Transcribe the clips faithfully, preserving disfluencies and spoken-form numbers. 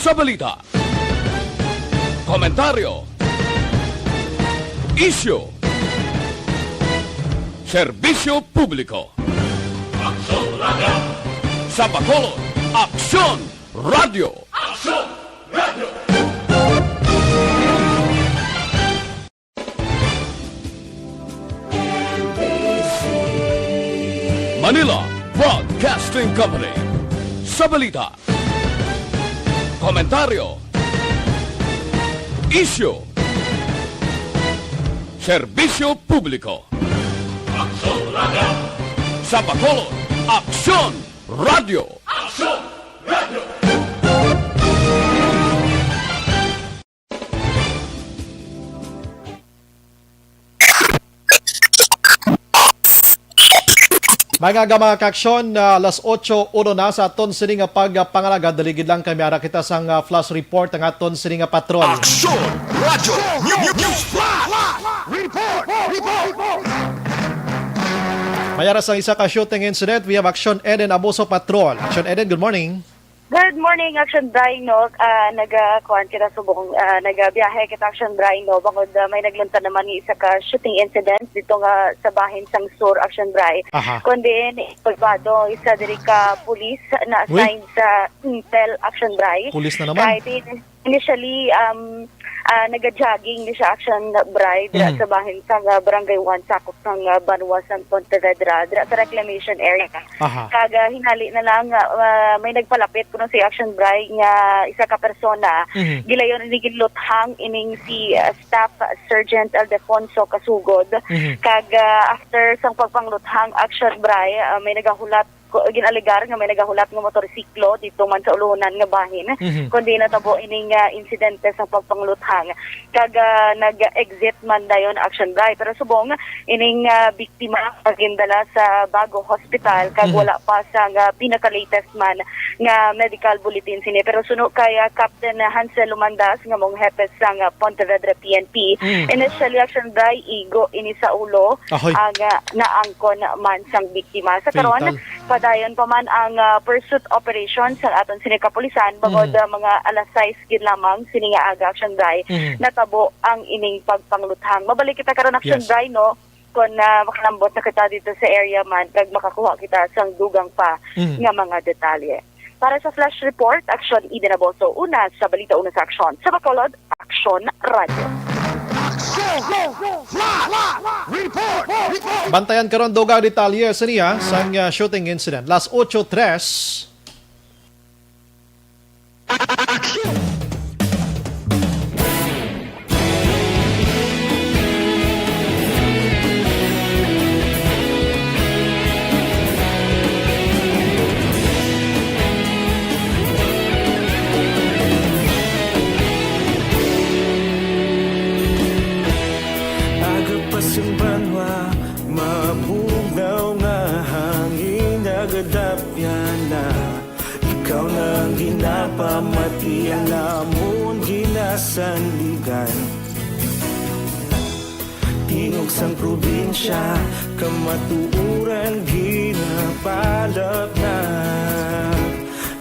Sa balita, komentaryo, isyu, serbisyo publiko. Aksyon Radyo. Sa Bacolod, Aksyon Radyo. Aksyon Radyo. Manila Broadcasting Company. Sa balita, komentaryo, isyu, serbisyo publiko. Aksyon Radyo. Sa Bacolod, Aksyon Radyo. Aksyon Radyo. Mga gama kaaksyon, ah, alas otso uno na sa aton sini nga pagpangalagad. Daligid lang kami ara kita sang, ah, flash report ang aton sini nga patrol. Aksyon Radyo New News Flash Report! Report! May ara sang isa ka shooting incident. We have Action Eden Abuso Patrol. Action Eden, good morning. Good morning, Action Bray, no? Ah, naga-, kuwan kita subong, ah, nagabiyahe kita, Action Bray, no? Bangod, ah, may nagluntad naman nga isa ka shooting incident dito nga sa bahin sang Sur, Action Bray. Aha. Kundi, Pagbado, isa diri ka pulis na Uy. assigned sa Intel, Action Bray. Pulis na naman. Kahit in-, initially, um, ah, naga-jogging ni siya, Action Bray, dira Mhm. sa bahin sa, ah, Barangay One, sakop sang, ah, Banwa, sang Pontevedra, dira sa reclamation area. Aha. Kag, ah, hinali na lang, ah, ah, may nagpalapit kuno si Action Bray nga isa ka persona. Mhm. Gilayon ini ginluthang ining si, ah, Staff Sergeant Aldefonso Kasugod. Mhm. Kag, ah, after sang pagpangluthang, Action Bray, ah, may nagahulat ko, gin-alegar nga may nagahulat nga motorsiklo dito man sa ulunan nga bahin, Mhm. kundi natabo ining, ah, insidente sang pagpangluthang. Kag, ah, nag-exit man dayon, Action Bray. Pero subong, ining, ah, biktima nga gindala sa Bago Hospital, kag Mhm. wala pa sang, ah, pinaka-latest man nga medical bulletin sini. Pero suno kay, ah, Captain Hansel Lumandas nga maong hepe sang, ah, Pontevedra P N P, Mm. initially, Action Bray, igo ini sa ulo Ahoy. ang, ah, naangkon man sang biktima. Sa karon, Fatal. padayon pa man ang, ah, pursuit operation sa aton sini kapulisan, bangod, Mm. ah, mga alas sais gid lamang sini nga aga, Action Bray, Mm. natabo ang ining pagpangluthang. Mabalik kita karon, Action Yes. Bray, no? Kung, ah, makalambot na kita dito sa area man, kag makakuha kita sang dugang pa Mm. nga mga detalye. Para sa Flash Report, Action Eden Aboso, una sa balita, una sa aksyon. Sa Bacolod, Aksyon Radyo. Aksyon! Flash! Report! Report! Bantayan karon dugang detalye sa niya sang, ah, shooting incident. Las otso tres. Aga pa sang banwa, mabugnaw nga hangin, nagadapyan na. Ikaw na ang ginapamati, ang amon ginasandigan. Tingog sang probinsya, kamatuoran ginapalat na.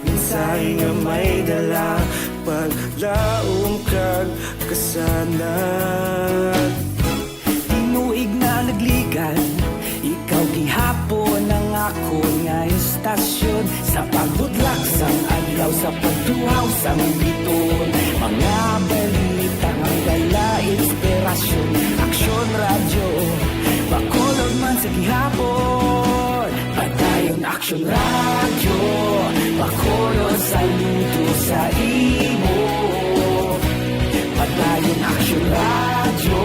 Mensahe nga may dala, paglaom kag kasanag. Tinuig na nagligan, ikaw gihapon ang akon nga istasyon. Sa pagbudlak sang adlaw, sa pagtuhaw sang biton, mga balita nga dala inspirasyon. Aksyon Radyo, Bacolod man sa gihapon. Padayon Aksyon Radyo, Bacolod saludo sa imo. Padayon Aksyon Radyo,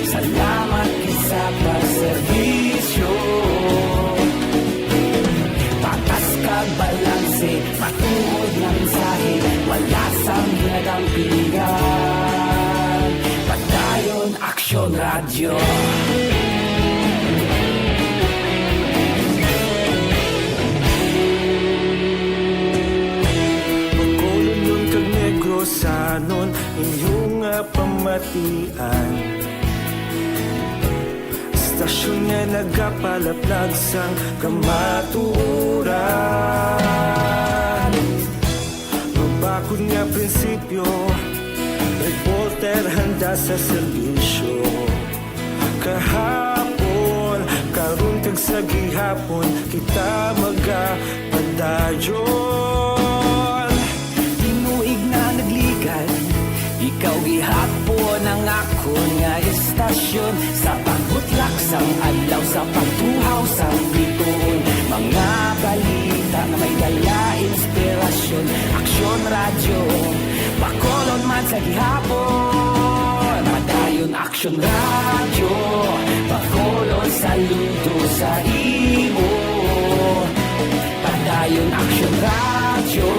salamat gid sa pagserbisyo. Patas kag balanse, matuod nga mensahe, wala sang ginadampigan. Padayon Aksyon Radyo. Bacolodnon kag Negrosanon, inyo nga pamatian. Istasyon nga nagapalaplag sang kamatuoran. Akon nga prinsipyo, reporter handa sa serbisyo. Kahapon, karon kag sa gihapon, kita magapadayon. Tinuig na nagligad, ikaw gihapon ang akon nga istasyon. Sa pagbutlak sang adlaw, sa pagtuhaw sang bituon, mga balita nga may dala inspirasyon. Aksyon Radyo, Bacolod man sa gihapon. Padayon Aksyon Radyo, Bacolod saludo sa imo. Padayon Aksyon Radyo,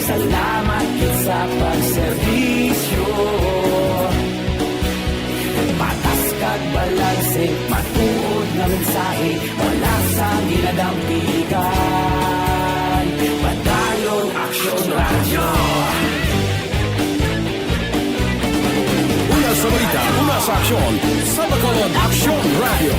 salamat gid sa pagserbisyo. Patas kag balanse, matuod nga mensahe, wala sang ginadampigan. Padayon Aksyon Radyo. Una sa balita, una sa aksyon, sa Bacolod Aksyon Radyo.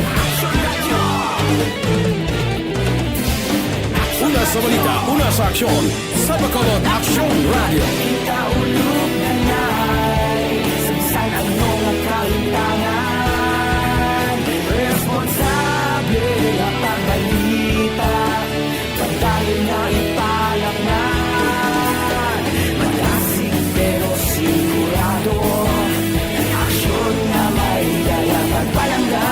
Una sa balita, una sa aksyon, sa Bacolod Aksyon Radyo. Kita ulog na nay, sa bisan ano nga kahintangan, responsable nga pagbalita. Padayon nga ipalaknag, madasig pero sigurado. Aksyon nga may dala pagpalangga.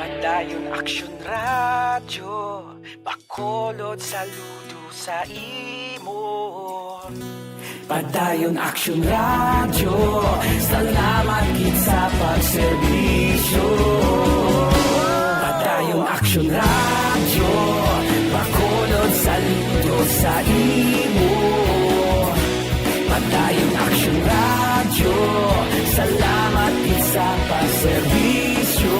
Padayon Aksyon Radyo, Bacolod saludo sa imo. Padayon Aksyon Radyo, salamat gid sa pagserbisyo. Padayon Aksyon Radyo, Bacolod saludo sa imo. Padayon Aksyon Radyo, salamat gid sa pagserbisyo.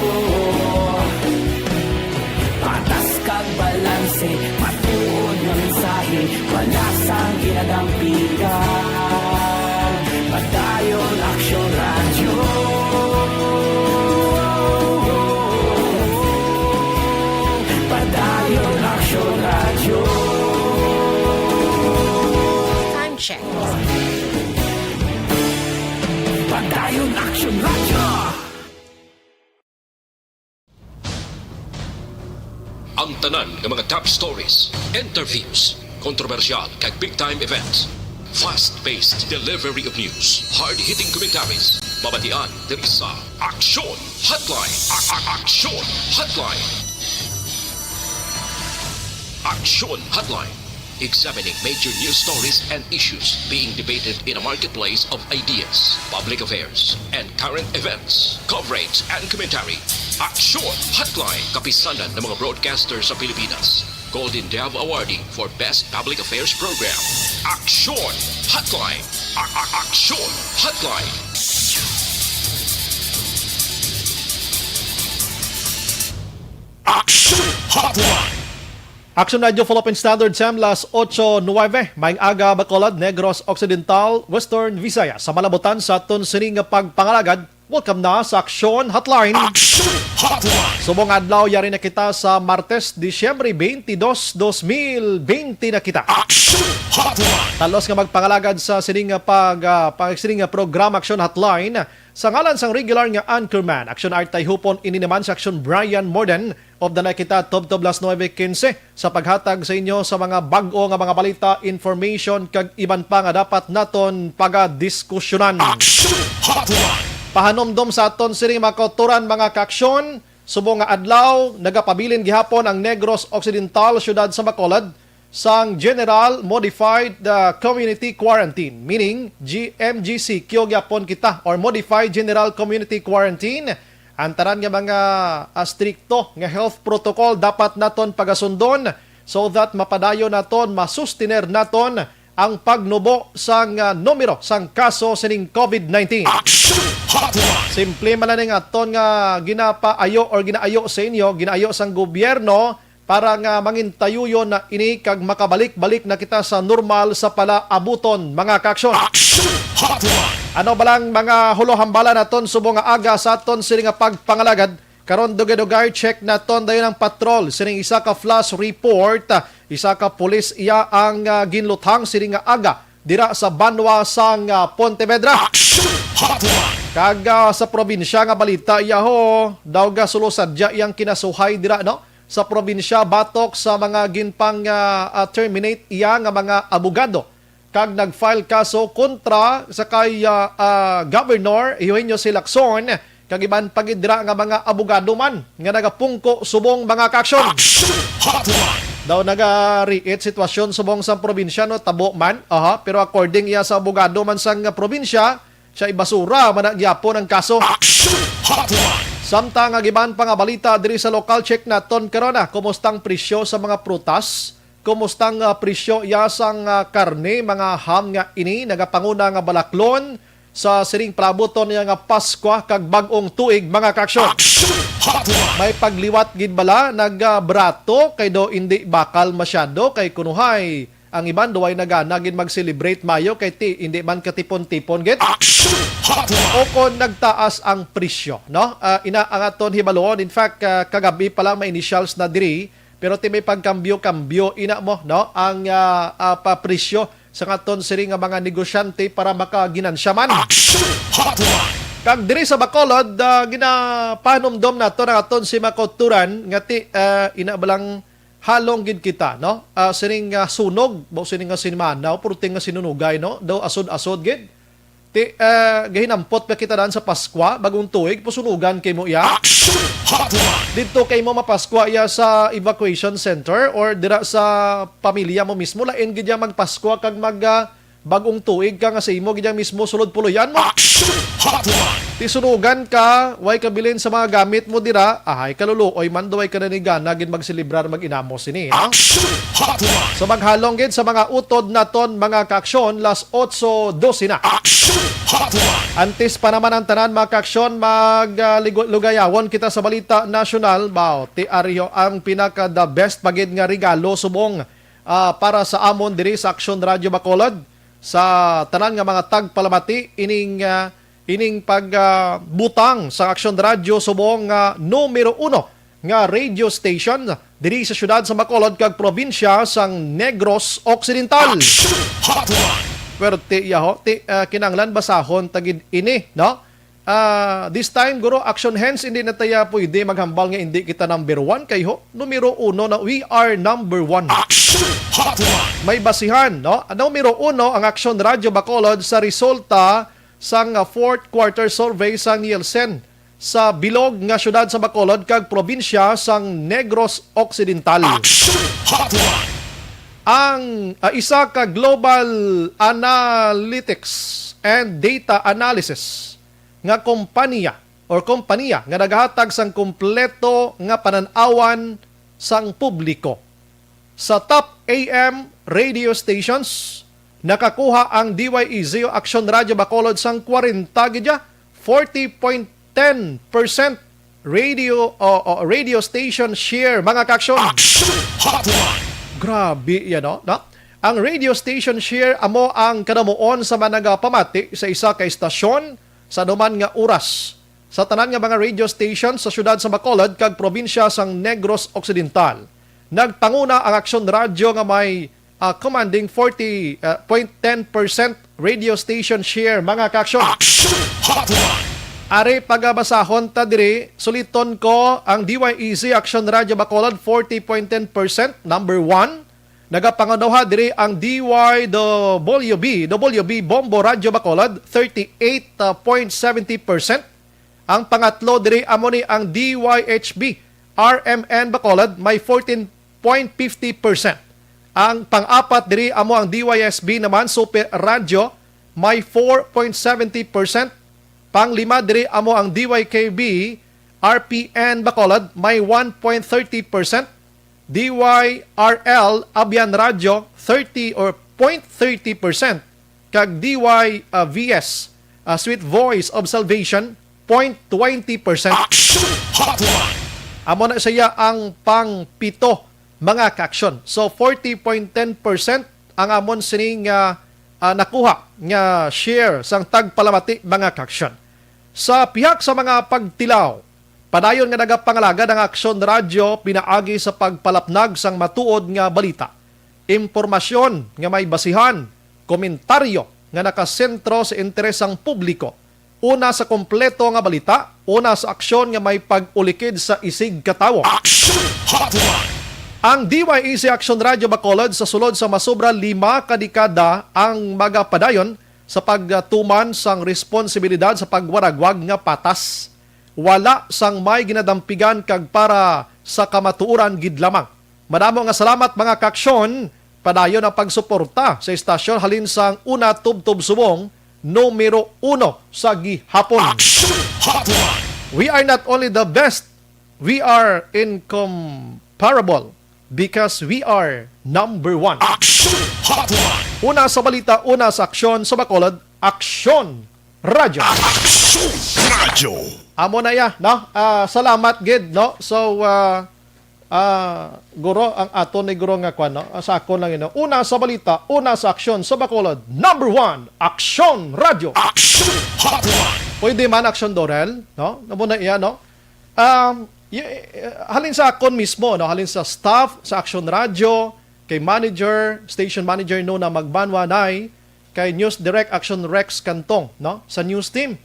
Patas kag balanse, matuod nga mensahe, wala sang ginadampigan. Padayon Aksyon Radyo. Padayon Aksyon Radyo. Time check. Padayon Aksyon Radyo. Ang tanan nga mga top stories, interviews, kontrobersyal kag big time events. Fast-paced delivery of news, hard-hitting commentaries. Mabatian diri sa Aksyon Hotline. A- a- Aksyon Hotline. Aksyon Hotline. Examining major news stories and issues being debated in a marketplace of ideas, public affairs, and current events. Coverage and commentary. Aksyon Hotline. Kapisanan ng mga broadcaster sa Pilipinas. Golden Dove Awardee for Best Public Affairs Program. Aksyon Hotline. A- a- Aksyon Hotline. Aksyon Hotline. Aksyon Radio Philippine Standard Time, las ocho nuebe. Maayong aga, Bacolod, Negros Occidental, Western Visayas. Sa malabutan sa aton sining nga pagpangalagad, welcome na sa Aksyon Hotline. Aksyon Hotline. Subong adlaw, yari na kita sa Martes, Disyembre twenty-two, dos mil twenty na kita. Aksyon Hotline. Talos nga magpangalagad sa sining nga pag, ah, pag sining nga programa Aksyon Hotline. Sa ngalan sang regular nga anchorman, Aksyon Art Tayhupon, ini naman sa Aksyon Brian Morden. Updan na kita tubtob las nuebe quince sa paghatag sa inyo sa mga bag-o nga mga balita, information, kag iban pa nga dapat naton pagadiskusyonan. Aksyon Hotline. Pahanumdom sa aton sining mga kautoran, mga kaaksyon. Subong nga adlaw, nagapabilin gihapon ang Negros Occidental, siyudad sa Bacolod, sang General Modified, uh, Community Quarantine, meaning G M G C Q gyapon kita, or Modified General Community Quarantine. Ang tanan nga mga, ah, strikto nga health protocol dapat naton pagasundon so that mapadayon naton, masustiner naton ang pagnubo sang, ah, numero sang kaso sining COVID nineteen. Action Hotline! Simple man lang ning aton nga ginapaayo or ginaayo sa inyo, ginaayo sang gobyerno, para nga mangintayuyon na ini kag makabalik-balik na kita sa normal sa palaabuton, mga kaaksyon. Action Hotline! Ano ba lang mga hulohambala naton subong nga aga sa aton sini nga pagpangalagad? Karon, dugay-dugay, check naton dayon ang patrol sining isa ka flash report. Isa ka pulis iya ang, ah, ginluthang sining nga aga dira sa banwa sang, ah, Pontevedra. Action Hotline! Kag, ah, sa probinsya nga balita, yaho, daw gasulo sadya iyang kinasuhay dira, no? Sa probinsya, batok sa mga ginpang, ah, ah, terminate iya nga mga abogado kag nag-file kaso kontra sa kay, ah, ah, Governor Eugenio C. Lacson kag iban pa gid dira nga mga abogado man nga nagapungko subong, mga kaaksyon. Action Hotline! Daw nagariit sitwasyon subong sa probinsya, no, tabo man. Aha, pero according iya sa abogado man sang probinsya, siya ibasura man na gyapon ang kaso. Action Hotline! Samtang ang iban pa nga balita diri sa lokal, check naton karon, ah, kumusta ang presyo sa mga prutas? Kumusta ang, ah, presyo iya sang, ah, karne, mga ham nga ini nagapanguna nga balaklon sa sining palaabuton niya nga Paskwa kag Bag-ong Tuig, mga kaaksyon? Action Hotline! May pagliwat gid bala nagabrato kay daw indi bakal masyado kay kunuhay ang iban daw ay nagana gid mag-celebrate mayo kay ti indi man katipon-tipon gid. Action Hotline! O kon nagtaas ang presyo, no? Ah, ina ang aton hibaluon. In fact, ah, kagabi pa lang may initials na diri, pero ti may pagkambyo-kambyo ina mo, no? Ang, ah, ah, pa presyo sa aton sini nga mga negosyante para makaginansya man. Action Hotline! Kag diri sa Bacolod, ah, ginapanumdom nato ang aton si mga kauturan nga ti, ah, ina ba lang halong gid kita, no? Ah, sining, ah, sunog, ba sining nga sinimana, o purting nga sinunugay, no? Daw asod-asod gid. Ti, ah, gahinampot ba kita daan sa Paskwa, Bag-ong Tuig, pusunugan kay mo iya? Action Hotline! Didto kay mo mapaskwa iya sa evacuation center or dira sa pamilya mo mismo, lain gid iya magpaskwa kag mag, ah, Bag-ong Tuig ka nga sa imo gid iya mismo sulod puloy-an mo. Action Hotline! Ti sunugan ka, way kabilin sa mga gamit mo dira, ahay kaluluoy man, daw way ka nanigana gid magselebrar, mag-inamo sini, no? Action Hotline! So maghalong gid sa mga utod naton, mga kaaksyon, las otso dose na. Action Hotline! Antes pa naman ang tanan, mga kaaksyon, mag, ah, ligo-, lugayawon kita sa balita nasyonal. Bao, ti ari ho ang pinaka the best pa gid nga regalo subong, ah, para sa amon diri sa Aksyon Radio Bacolod, sa tanan nga mga tagpalamati ining, ah, ining pag, ah, butang sa Aksyon Radio subong nga numero uno nga radio station diri sa siyudad sa Bacolod kag probinsya sang Negros Occidental. Action Hotline! Pero ti, yaho, ti, ah, kinahanglan basahon ta gid ini, no? Ah, this time, guro, action hands, hindi na taya pwede maghambal nga hindi kita number one kay ho, numero uno na, we are number one. Action Hotline! May basihan, no? Numero uno ang Aksyon Radio Bacolod sa resulta sang, ah, fourth quarter survey sang Nielsen sa bilog nga siyudad sa Bacolod kag probinsya sang Negros Occidental. Action Hotline! Ang, ah, isa ka global analytics and data analysis nga kompanya or kompanya nga nagahatag sang kompleto nga panan-awan sang publiko. Sa top A M radio stations, nakakuha ang D Y E Z o Aksyon Radio Bacolod sang kwarenta gid ya, forty point ten percent radio, o, o, radio station share, mga kaaksyon. Action Hotline! Grabe yan, no? No? Ang radio station share amo ang kadamuon sa mga nagapamati sa isa ka istasyon sa anuman nga oras sa tanan nga mga radio station sa siyudad sa Bacolod kag probinsya sang Negros Occidental. Nagpanguna ang Aksyon Radio nga may, ah, commanding forty, ah, point ten percent radio station share, mga kaaksyon. Action Hotline! Ari, pagabasahon ta diri, suliton ko ang D Y E Z Aksyon Radio Bacolod, forty point ten percent, number one. Nagapangunawa diri ang D Y W B, W B Bombo Radio Bacolod, thirty-eight point seventy percent. Ang pangatlo diri amo ni ang D Y H B R M N Bacolod, may fourteen point fifty percent. Ang pang-apat diri amo ang D Y S B naman, Super Radio, may four point seventy percent. Panglima diri amo ang D Y K B R P N Bacolod, may one point thirty percent. D Y R L Abyan Radio, thirty or point thirty percent, kag D Y, ah, V S, ah, Sweet Voice of Salvation, point twenty percent. Action Hotline! Amo na siya ang pangpito mga kaaksyon. So, forty point ten percent ang amon sining, ah, ah, nakuha nga share sang tagpalamati, mga kaaksyon. Sa pihak sa mga pagtilaw, padayon nga nagapangalagad ang Aksyon Radyo pinaagi sa pagpalapnag sang matuod nga balita, impormasyon nga may basihan, komentaryo nga nakasentro sa interes sang publiko, una sa kompleto nga balita, una sa aksyon nga may pag-ulikid sa isig ka tawo. Action Hotline! Ang D Y A C Action Radyo Bacolod sa sulod sa masobra lima ka dekada ang magapadayon sa pagtuman sang responsibilidad sa pagwaragwag nga patas, wala sang may ginadampigan kag para sa kamatuoran gid lamang. Madamo nga salamat, mga kaaksyon. Padayon ang pagsuporta sa istasyon halin sang una tubtob subong, numero uno sa gihapon. Action Hotline! We are not only the best, we are incomparable because we are number one. Action Hotline! Una sa balita, una sa aksyon sa Bacolod, Aksyon Radyo. Action Radyo! Amo na iya, no? Ah, salamat gid, no? So, ah, ah, guro, ang aton ni guro nga kwan, no? Ah, sa akon lang yun, no? Una sa balita, una sa aksyon sa Bacolod, number one, Aksyon Radyo. Action Hotline! Pwede man, Aksyon Dorel, no? Amo na iya, no? Um, y- eh, halin sa akon mismo, no? Halin sa staff sa Aksyon Radyo, kay manager, station manager, no, na magbanwanay, kay News Direct Action Rex Cantong, no? Sa news team,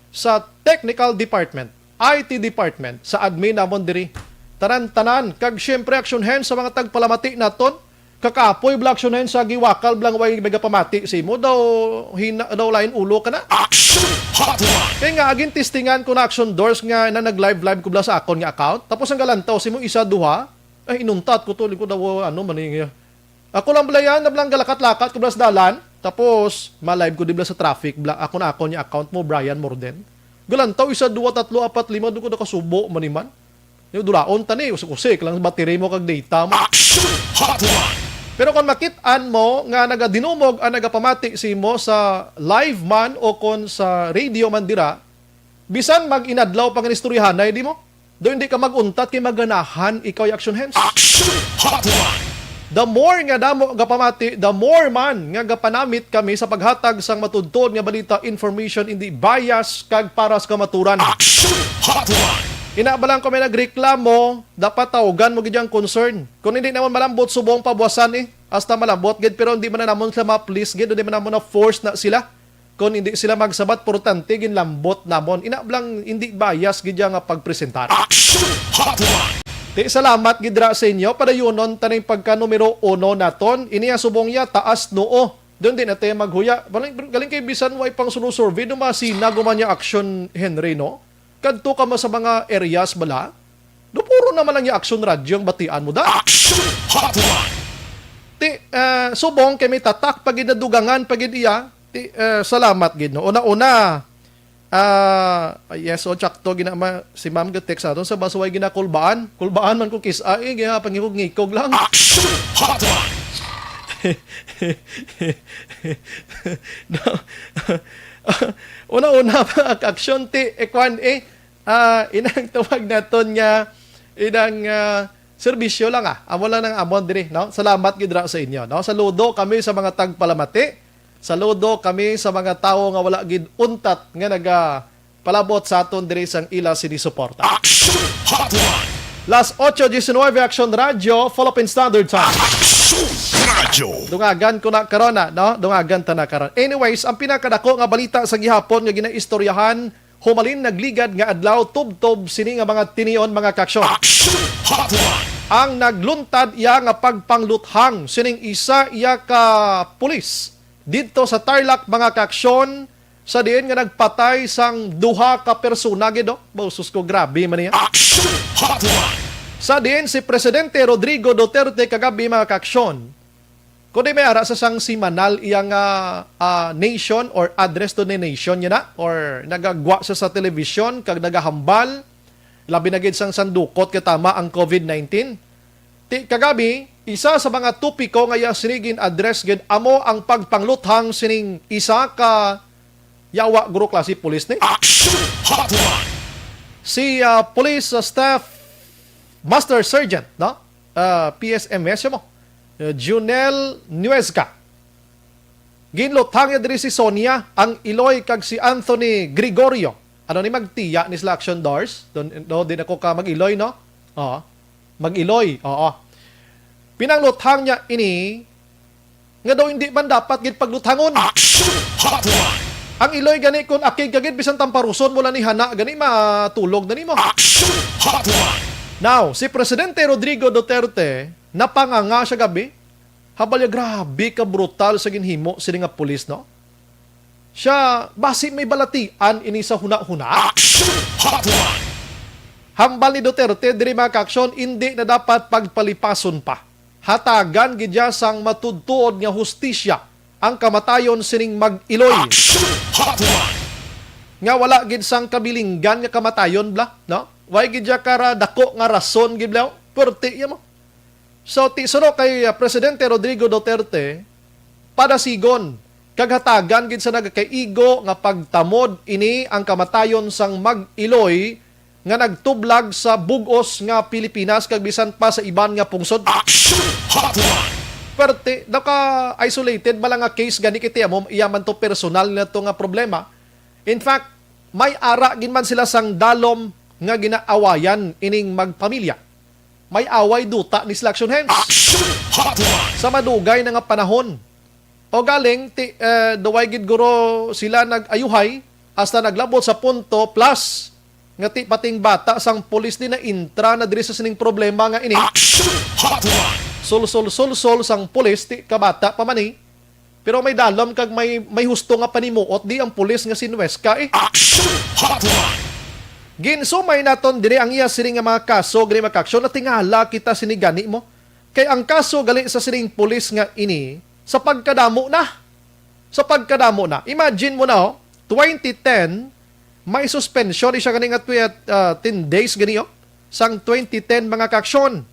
sa technical department, I T department, sa admin namon diri. Tanan-tanan, kag siyempre, Action Hands sa mga tagpalamati naton. Kakapoy bala, Action Hands, sa giwakal bala nga way may gapamati sa imo, daw hina, daw lain ulo ka na. Action Hotline! Kay nga, agin testingan ko na, Action Doors, nga na nag-live-live ko bala sa akon nga account. Tapos ang galantaw sa imo, isa, duha, ay, inuntat ko to, lingkod daw, ano man, eh, ako lang bala yan, na bala galakat-lakat ko bala sa dalan. Tapos, ma-live ko di bala sa traffic, bala, ako na, ako niya account mo, Brian Morden. Galantaw, isa, duwa, tatlo, apat, lima, dugo na kasubo, maniman. Yung dulaon, tani, usik-usik lang battery mo kag data mo. Action Hotline! Pero kung makit-an mo nga nagadinumog ang nagapamati sa imo sa live man o kon sa radio man dira, bisan mag-inadlaw pa nga istoryahanay, di mo? Do hindi ka mag-untat kay maganahan ikaw yung Action Hands. Action Hotline! The more nga damo gapamati, the more man nga gapanamit kami sa paghatag sang matudtod nga balita, information, hindi bias, kag para sa kamaturan. Action Hotline! Ina ba lang kung may nagreklamo, dapat tawgan mo gid ang concern. Kung hindi naman malambot, subong pabuwasan eh. Hasta malambot gid, pero hindi man na namon sila ma-please gid, hindi man namon na-force na sila. Kung hindi sila magsabat, portante, ginlambot namon. Ina lang, hindi bias gid nga pagpresentar. Action Hotline! Ti, salamat gid ra sa inyo. Padayunon taning pagka numero uno naton. Ini ang subong niya, taas noo. Doon din natin maghuya. Galing, galing kay bisan way pang sulu survey, dumasina guman niya Action Henry, no? Kadto ka man sa mga areas bala, do puro naman lang yung Action Radyo ang batian mo, da? Action Hotline! Ti, eh, subong kay may tatak pa gid, nadugangan pa gid iya. Ti, eh, salamat gid, no? Una-una, ah, yes, o, tsakto, gina-, ma-, si ma'am ga-text naton sa bus, way ginakulbaan. Kulbaan man ko kis-, ah, eh, gina-, pangikog-ngikog lang. Action Hotline! No? Una-una, mga ka-aksyon, ti, eh, kwan, eh, ah, inang tawag naton nga, inang, ah, serbisyo lang, ah. Amo lang ang amon diri, no? Salamat gid ra sa inyo, no? Saludo kami sa mga tagpalamati. Saludo kami sa mga tawo nga wala gid untat nga nagapalabot sa aton diri sang ila sini suporta. Action Hotline! Las ocho diecinueve, Action Radyo, Philippine Standard Time. Action Radyo! Dungagan ko na karon, ah, no? Dungagan ta na karon. Anyways, ang pinakadako nga balita sa gihapon nga ginaistoryahan, humalin nagligad nga adlaw, tubtob sini nga mga tinion, mga kaaksyon. Action Hotline! Ang nagluntad iya nga pagpangluthang sining isa iya ka pulis didto sa Tarlac, mga kaaksyon, sa diin nga nagpatay sang duha ka persona gid, oh. Bausos ko, grabe man niya. Action Hotline! Sa diin si Presidente Rodrigo Duterte kagabi, mga kaaksyon, kundi may ara sa sang simanal iya nga, ah, nation or address to the nation niya na, or nagagwa sa, sa television kag nagahambal, labi na gid sang sandukot kay tama ang covid nineteen. Ti kagabi, isa sa mga topiko nga iya sini gin-address gid amo ang pagpangluthang sining isa ka yawa, guro, klase pulis ni. Action Hotline! Si, ah, Police, ah, Staff Master Sergeant, no? ah, P S M S, siya mo. Uh, Junel Nuesca. Ginluthang niya diri si Sonia, ang Iloy, kag si Anthony Gregorio. Ano ni magtiya ni sila, Action Dars? Don, do, din ako ka mag-Iloy, no? Oo. Mag-Iloy, oo. Pinangluthang niya ini nga daw hindi man dapat gid pagluthangon. Action Hotline! Ang Iloy gani, kun akig ka gid, bisan tamparuson mo lang ni hana gani, matulog na nimo. Action Hotline! Now, si Presidente Rodrigo Duterte napanganga siya gabi. Habal ya, grabe ka brutal sa ginhimo sini nga pulis, no? Siya, basi may balatian ini sa hunahuna. Action Hotline! Hambal ni Duterte diri, mga kaaksyon, indi na dapat pagpalipason pa. Hatagan gid ya sang matudtuod nga hustisya ang kamatayon sining mag-Iloy. Action Hotline! Nga wala gid sang kabilinggan nga kamatayon, bla, no? Way gid ya kara dako nga rason gid, bla. Perti ya mo. So, ti suno kay, uh, Presidente Rodrigo Duterte, padasigon kag hatagan gid sa nagakaigo nga pagtamod ini ang kamatayon sang mag-Iloy nga nagtublag sa bug-os nga Pilipinas kag bisan pa sa iban nga pungsod. Action Hotline! Perti, naka-isolated man lang nga case gani, kay ti amo, iya man to personal na to nga problema. In fact, may ara gid man sila sang dalom nga ginaawayan ining magpamilya. May away duta ni sila, Action Hands. Action Hotline! Sa madugay na nga panahon. O galing, ti, eh, duway gid guro sila nag-ayuhay, hasta naglabot sa punto, plus nga ti pating bata sang pulis din na intra na diri sa sining problema nga ini. Action Hotline! Sulsol-sulsol sang pulis, ti kabata pa man ni. Pero may dalom kag may, may husto nga panimuot di ang pulis nga si Nuesca, eh. Action Hotline! Ginsumay naton diri ang iya sini nga mga kaso, gani, mga kaaksyon, natingala kita sini gani mo. Kay ang kaso gali sa sining pulis nga ini, sa pagkadamo na. Sa pagkadamo na. Imagine mo na, oh, twenty ten, may suspension siya gani nga twe-, ah, ten days gani, oh. Sang twenty ten, mga kaaksyon.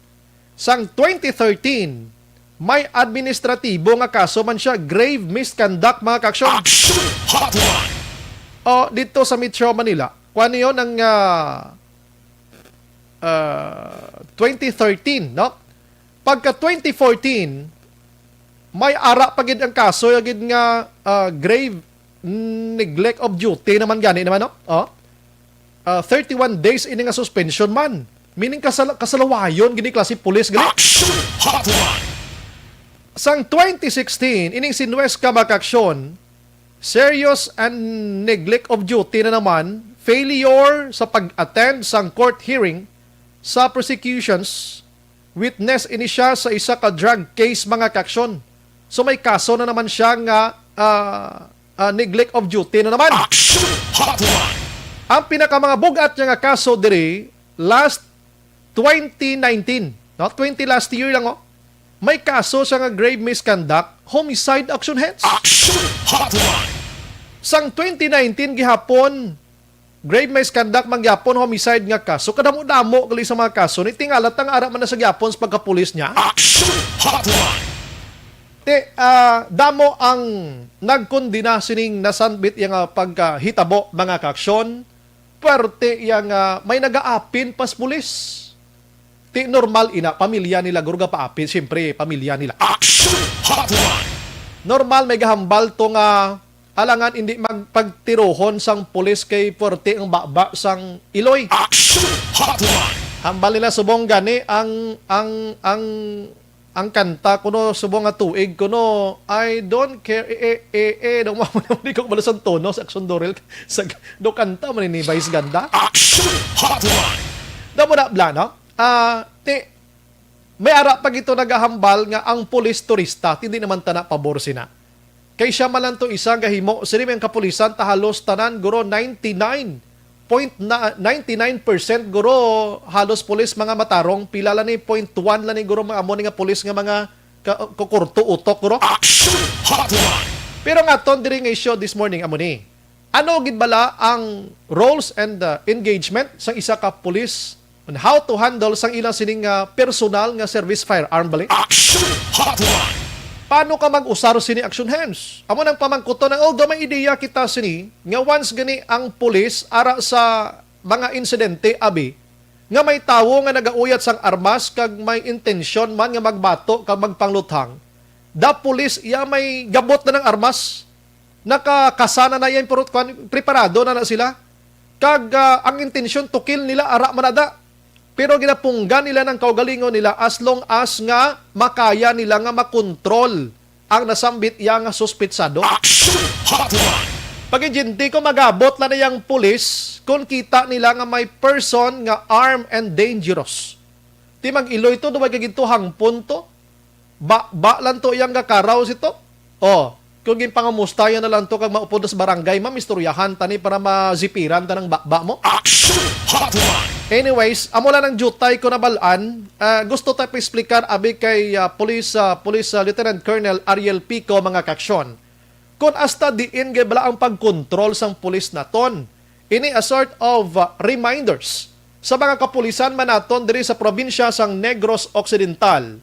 Sang twenty thirteen, may administratibo nga kaso man siya, grave misconduct, mga kaaksyon. Action Hotline! O, dito sa Metro Manila, kuwan niyo ng, ah, ah, twenty thirteen, no? Pagka twenty fourteen, may ara pa gid ang kaso, ya gid nga, ah, grave neglect of duty naman gani naman, no? Oh. Ah, thirty-one days ini nga suspension man. Meaning, kasal-, kasalawayon gini klase pulis gali. Action Hotline! Sang twenty sixteen, ining si Nuesca, mga kaaksyon, serious and neglect of duty na naman, failure sa pag-attend sang court hearing sa prosecutions, witness ini siya sa isa ka drug case, mga kaaksyon. So, may kaso na naman siya nga, ah, ah, neglect of duty na naman. Action Hotline! Ang pinaka mga bugat niya nga kaso diri, last twenty nineteen, no? Twenty last year lang, oh. May kaso siya nga grave misconduct, homicide, Action Hands. Action Hotline! Sang twenty nineteen gihapon, grave misconduct man gyapon, homicide nga kaso. Kadamo-damo gali sa mga kaso ni, tingala ta nga ara man na sa gyapon sa pagkapulis niya. Action Hotline! Ti, ah, damo ang nagkondena sining nasanbit iya nga pagkahitabo, mga kaaksyon. Puwerte iya nga may nagaapin pas pulis. Ti normal ina, pamilya nila guro gapaapin, siyempre, pamilya nila. Action Hotline! Normal may gahambal to nga alangan hindi magpagtirohon sang pulis kay puwerte ang baba sang iloy. Action Hotline! Hambal nila subong gani ang, ang, ang, ang kanta kuno subong nga tuig kuno, "I don't care, eh, eh, eh, eh." Daw mo, di ko kabalo sang tono sa Action Dorel. Sa, do kanta man ni Vice Ganda. Action Hotline! Daw mo na, bla, no? Ah, ti, may ara pa gito nagahambal nga ang pulis turista, hindi naman tana pabor sina. Kay siya man lang to isa gahimo, sini may ang kapulisan ta halos tanan, guro, ninety-nine point na, ninety-nine percent, guro, halos pulis mga matarong, pila lang ni, point one lang ni, guro, mga amo ni nga pulis nga mga ka-, kukurto utok, guro. Action Hotline! Pero ang aton diri nga isyu this morning, amo ni. Ano gid bala ang roles and, uh, engagement sang isa ka pulis on how to handle sang ilang sining, uh, personal nga service firearm bali? Action Hotline! Paano ka mag-usar sini, Action Hands? Amo nang pamangkuton, ang, although may ideya kita sini nga once gani ang pulis ara sa mga insidente, abi, nga may tawo nga nagauyat sang armas kag may intensyon man nga magbato kag magpangluthang, the police iya may gabot na ng armas, nakakasana na iya, pero kwan, preparado na na sila. Kag, ah, ang intensyon to kill nila, ara man na da. Pero ginapunggan nila ng kaugalingon nila as long as nga makaya nila nga makontrol ang nasambit iya nga suspitsado. Action Hotline! Pag-injindi ko, magabot lang na yang pulis kung kita nila nga may person nga armed and dangerous. Ti mag-iloy to, duway ka ginto hangpon to. Ba, ba lang to iyang gakaraw sito. Oh, kung ginpangamustayan na lang to kag maupod sa barangay, ma'am, istoryahan tani para mazipiran ta ng baba mo. Action Hotline! Anyways, amo lang ang jutay ko nabalaan. Ah, gusto ta pa-explicar abi kay, ah, Police, ah, Police, ah, Lieutenant Colonel Ariel Pico, mga kaaksyon. Kon hasta diin gid bala ang pagkontrol sang pulis naton. Ini a sort of, uh, reminders sa mga kapulisan man naton diri sa probinsya sang Negros Occidental.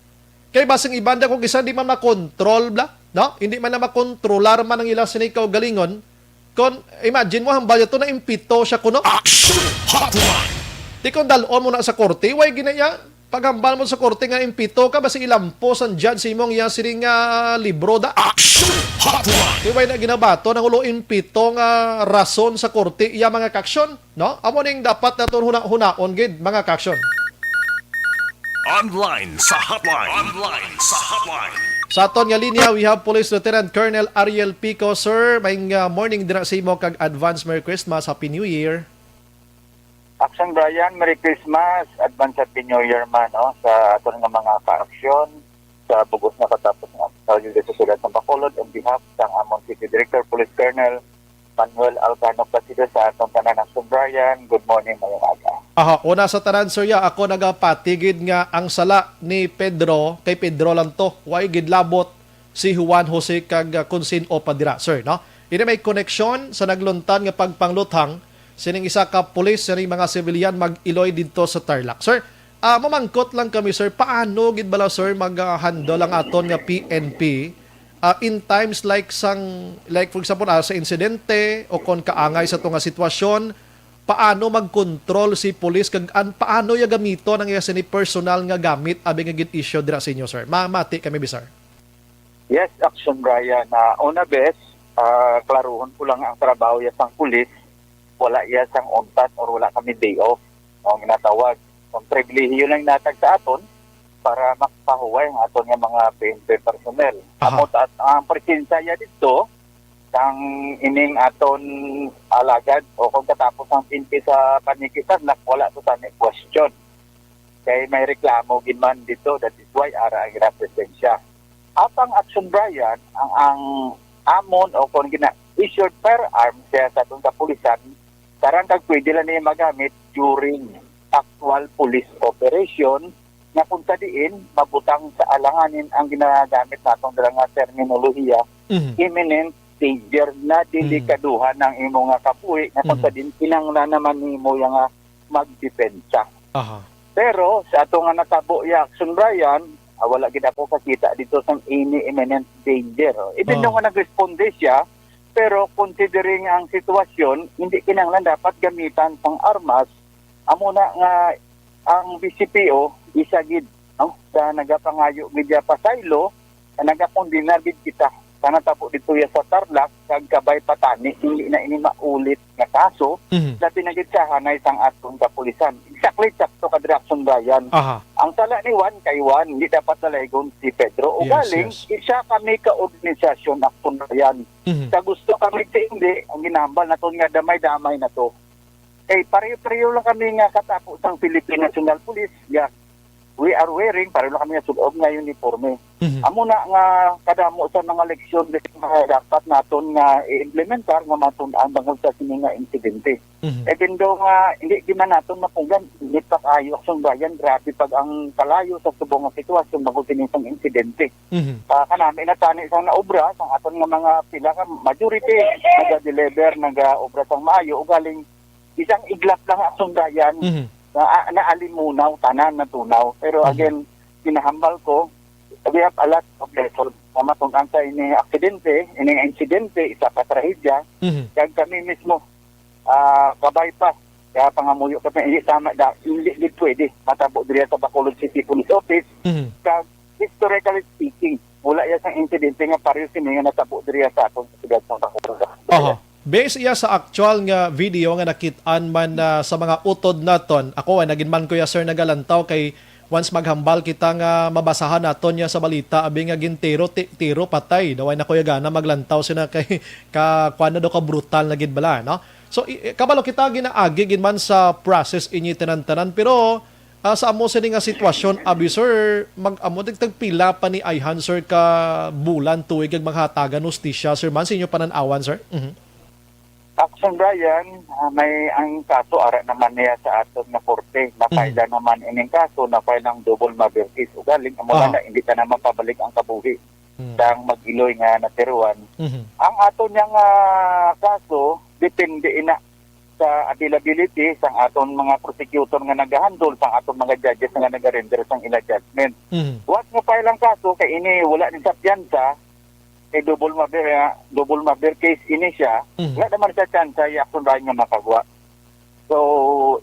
Kay basing iban da kung isa di man makontrol bala, no? Hindi man na makontrolar man ang ila sini kaugalingon. Kon imagine mo, hambal to na impito siya kuno. Action Hotline! Di kon dal-on mo na sa korte, way ginaya. Paghambal mo sa korte nga impito ka, basi ilampos ang judge sa imong iya sining, ah, libro da. Action Hotline! Di ba na ginabato ng ulo impito nga rason sa korte iya mga kaaksyon, no? Amo ning dapat naton huna-hunaon gid, mga kaaksyon. Online sa hotline. Online sa hotline. Sa aton nga linya, we have Police Lieutenant Colonel Ariel Pico. Sir, maayong, ah, morning dira sa imo kag advance Merry Christmas, Happy New Year. Action Brian, Merry Christmas, advance Happy New Year man, no, sa aton nga mga kaaksyon, sa bugos nga katapos nga sa Sulat sa Bacolod, on behalf sang amon City Director, Police Colonel Manuel Alcano Placido, sa aton tanan, Action Brian, good morning, mayong aga. Aha, una sa tanan, sir, ya, ako nagapatigid nga ang sala ni Pedro, kay Pedro lang to, way gid labot si Juan Jose kag, ah, Consin Opa dira, sir, no? Ini may koneksyon sa nagluntad nga pagpangluthang sining isa ka pulis sining mga sibilyan mag-iloy didto sa Tarlac. Sir, ah, mamangkot lang kami, sir, paano gid bala, sir, mag-, ah, handle ang aton nga P N P, ah, in times like sang, like, for example, ah, sa insidente o kon kaangay sa to nga sitwasyon, paano mag-control si pulis kag an-, paano ya gamiton ang iya sini personal nga gamit abi nga gin-issue dira sa inyo, sir? Mamati kami, bi, sir. Yes, Action Brian. Ah, una, bes, ah, klaruhon ko lang, ang trabaho ya sang pulis, wala ya sang untat or wala kami day off. Ang ginatawag, ang pribilehiyo lang natag sa aton para makapahuway ang aton nga mga P N P personnel. Aha. Amo ta-, ang presensya ya didto, sang ining aton alagad o kung katapos ang P N P sa paniki sa Tarlac, wala to sa question. Kay may reklamo gid man dito, that is why ara ang ira presensya. Apang Action Brian, ang, ang amon o kung gina-issued firearms kaya sa atong kapulisan, tarang kag pwede lang niya magamit during actual police operation, nga kung sa diin mabutang sa alanganin ang ginagamit natong dira nga terminolohiya, Mhm. imminent danger, na Mhm. delikaduhan ang imo nga kabuhi, nga kung Mhm. sa diin kinahanglan naman nimo ya nga magdepensa. Aha. Pero sa ato nga natabo ya, Action Brian, ah, wala gid ako kakita dito sang any imminent danger. Even Oh. though nga nagresponde siya, pero considering ang sitwasyon, hindi kinahanglan dapat gamitan sang armas. Amo na nga ang B C P O, isa gid, no, sa nagapangayo gid ya pasaylo, nga nagakondenar gid kita sa natabo dito ya sa Tarlac, kag kabay pa tani, hindi na ini maulit nga kaso, Mhm. labi na gid sa hanay sang aton kapulisan. Exactly, sakto ka diri, Action Brian. Aha. Ang sala ni Juan kay Juan, hindi dapat dalaygon si Pedro. Yes, Ugaling, yes. isa kami ka organisasyon, Action Brian. Mhm. Sa gusto kami sa hindi, ang ginahambal naton nga damay-damay na to. Kay pareho-pareho lang kami nga katapo sang Philippine National Police, ya. We are wearing, pareho lang kami nga sulob nga uniforme. Mhm. Amo na nga kadamo sa mga leksyon nga dapat naton nga i-implementar nga matun-an bangod sa sini nga insidente. Mhm. Even though nga hindi di man naton mapunggan, init pa kaayo, Action Brian, grabe pag ang kalayo sa subong nga sitwasyon bangod sini sang insidente. Mhm. Ah, kanami na tani sang naobra, sang aton nga mga pila ka majority, naga-deliver, naga-obra sang maayo, ugaling isang iglap lang, Action Brian, Mhm. na, ah, naalimunaw, tanan natunaw. Pero Mhm. again, ginahambal ko, we have a lot of lessons. Mamatun-an sa ini aksidente, ining insidente, isa ka trahedya, Mhm. kag kami mismo, ah, kabay pa Kaya pangamuyo kami, hindi tama da, hindi gid pwede matabo diri sa Bacolod City Police Office. Mhm. Kag historically speaking, wala ya sang insidente nga pareho sini nga natabo diri sa aton sa siyudad sa Bacolod. Oho. Based iya sa actual nga video nga nakit-an man, ah, sa mga utod naton, ako ay nagin man ko ya, sir, nagalantaw kay once maghambal kita nga mabasahan naton ya sa balita, abi nga gintiro, ti-, tiro, patay. Daw ay na ko ya gana maglantaw sina kay ka, kuwan na daw ka brutal na gid bala, no? So, i-, i-, kabalo kita ginaagi gid man sa process inyo tanan-tanan, pero, ah, sa amo sini nga sitwasyon, abi, sir, mag-, amo, tag-, tagpila pa ni ayhan, sir, ka bulan, tuig, kag maghatagan hustisya, sir, man, sa inyo panan-awan, sir? Mhm. Action, Brian, ah, may ang kaso ara naman niya sa aton nga korte. Na-file Mhm. na naman ining kaso, na-file ang double murder case. Ugaling, amo Aha. na, hindi ka na mapabalik ang kabuhi Mhm. sang mag-iloy nga natiruan. Mhm. Ang aton niyang, ah, kaso, depende ina sa availability sang aton mga prosecutor nga nagahandle, sang aton mga judges nga nagarender sang ila judgment. Mhm. Once nga file ang kaso, kay ini wala ni sa piyansa, kay double murder, ah, double murder case ini siya, Mhm. wala naman siya chance sa action, Brian, nga makagwa. So,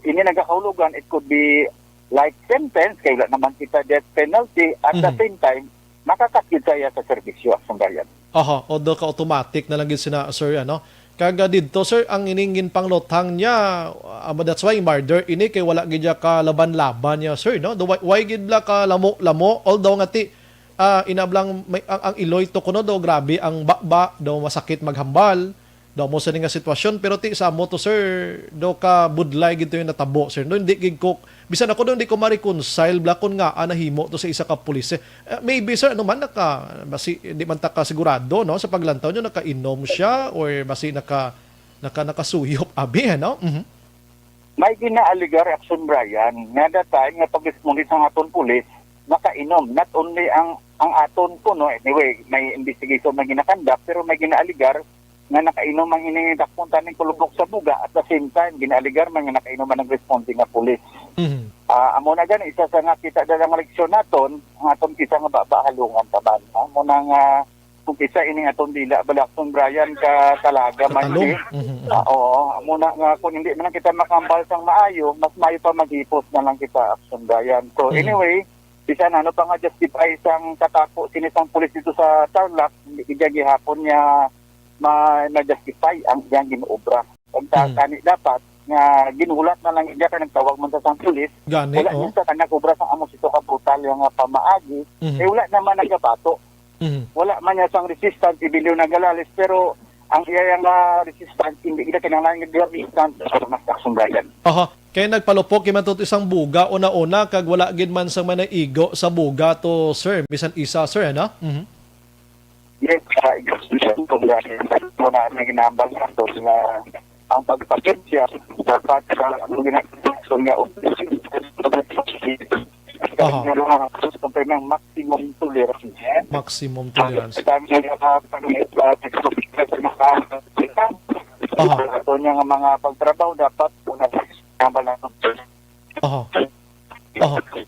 ini nagakahulugan, it could be life sentence, kay wala naman kita death penalty, at the Mhm. same time, makakatid sa iya sa serbisyo, action, Brian. Aha, o do ka automatic na lang gid sina, sir, ano? Kag, ah, didto, sir, ang ining ginpangluthang niya, ah, that's why murder ini kay wala gid ya ka laban-laban niya, sir, no? Do, why, why gid bla ka lamo-lamo? Although nga ti, ah, inablang may, ang, ang iloy to kuno do grabe ang baba, do masakit maghambal, do mo sini nga sitwasyon, pero ti sa amo to, sir, do ka budlay gid to yung natabo, sir. No, hindi gid ko, bisan ako do, hindi ko ma-reconcile bla kun ngaa nahimo to sa isa ka pulis, eh. Ah, maybe, sir, ano man, naka, basi, di man ta ka sigurado, no, sa paglantaw nyo, nakainom siya or basi naka, naka, nakasuyop, abi, ano? Mhm. May ginaaligar, action, Brian, nga that time nga pag-responde sang aton pulis, nakainom. Not only ang, ang aton po, no, anyway, may investigation na ginakandak, pero may ginaaligar nga nakainom ang ini dakpon taning kulubok sa buga. At the same time, ginaaligar man nga nakainom ang nag-responde nga pulis. Mhm. Ah, amo na gani, isa sa nga kita dalang leksyon naton, ang aton kita nga ba, ba halungan taban. Amo na nga, kung isa ining aton dila, bala, action, Brian, ka talaga man Katalong. Di. Mhm, mhm. Ah, oo, amo na nga, kung hindi man kita makambal sang maayo, mas maayo pa maghipos na lang kita, action, Brian. So, Mhm. anyway, bisan ano pa nga justify sang katako sini sang pulis dito sa Tarlac, hindi gid gihapon niya ma-, ma-justify ang iyang gin-obra. Ang ta-, Mhm. kani dapat nga ginhulat na lang iya kay nagtawag man sa sang pulis, Gani, wala oh. niya sa kanya obra sang amo sito ka brutal nga pamaagi, Mhm. eh, wala naman nagabato. Mhm. Wala man niya sang resistance, ibilyo nagalalis, pero ang iya nga resistance, hindi kita kinahanglan nga resistance, mas action, Brian. Aha. Kay nagpalupok man to isang buga una-una, kag wala gid man sang manaigo sa buga to, sir. Bisan isa, sir, ano? Mhm. Yes, ah, mo na may ginambal na to na ang pagpasensya dapat sa ang ginagawa nga opisina. Aha. Nga mga gusto pa ng maximum tolerance. Maximum tolerance. Ang mga pag-, Aha. Ito niya nga mga pagtrabaho dapat una sa ginambal na to. Aha. Aha. Okay.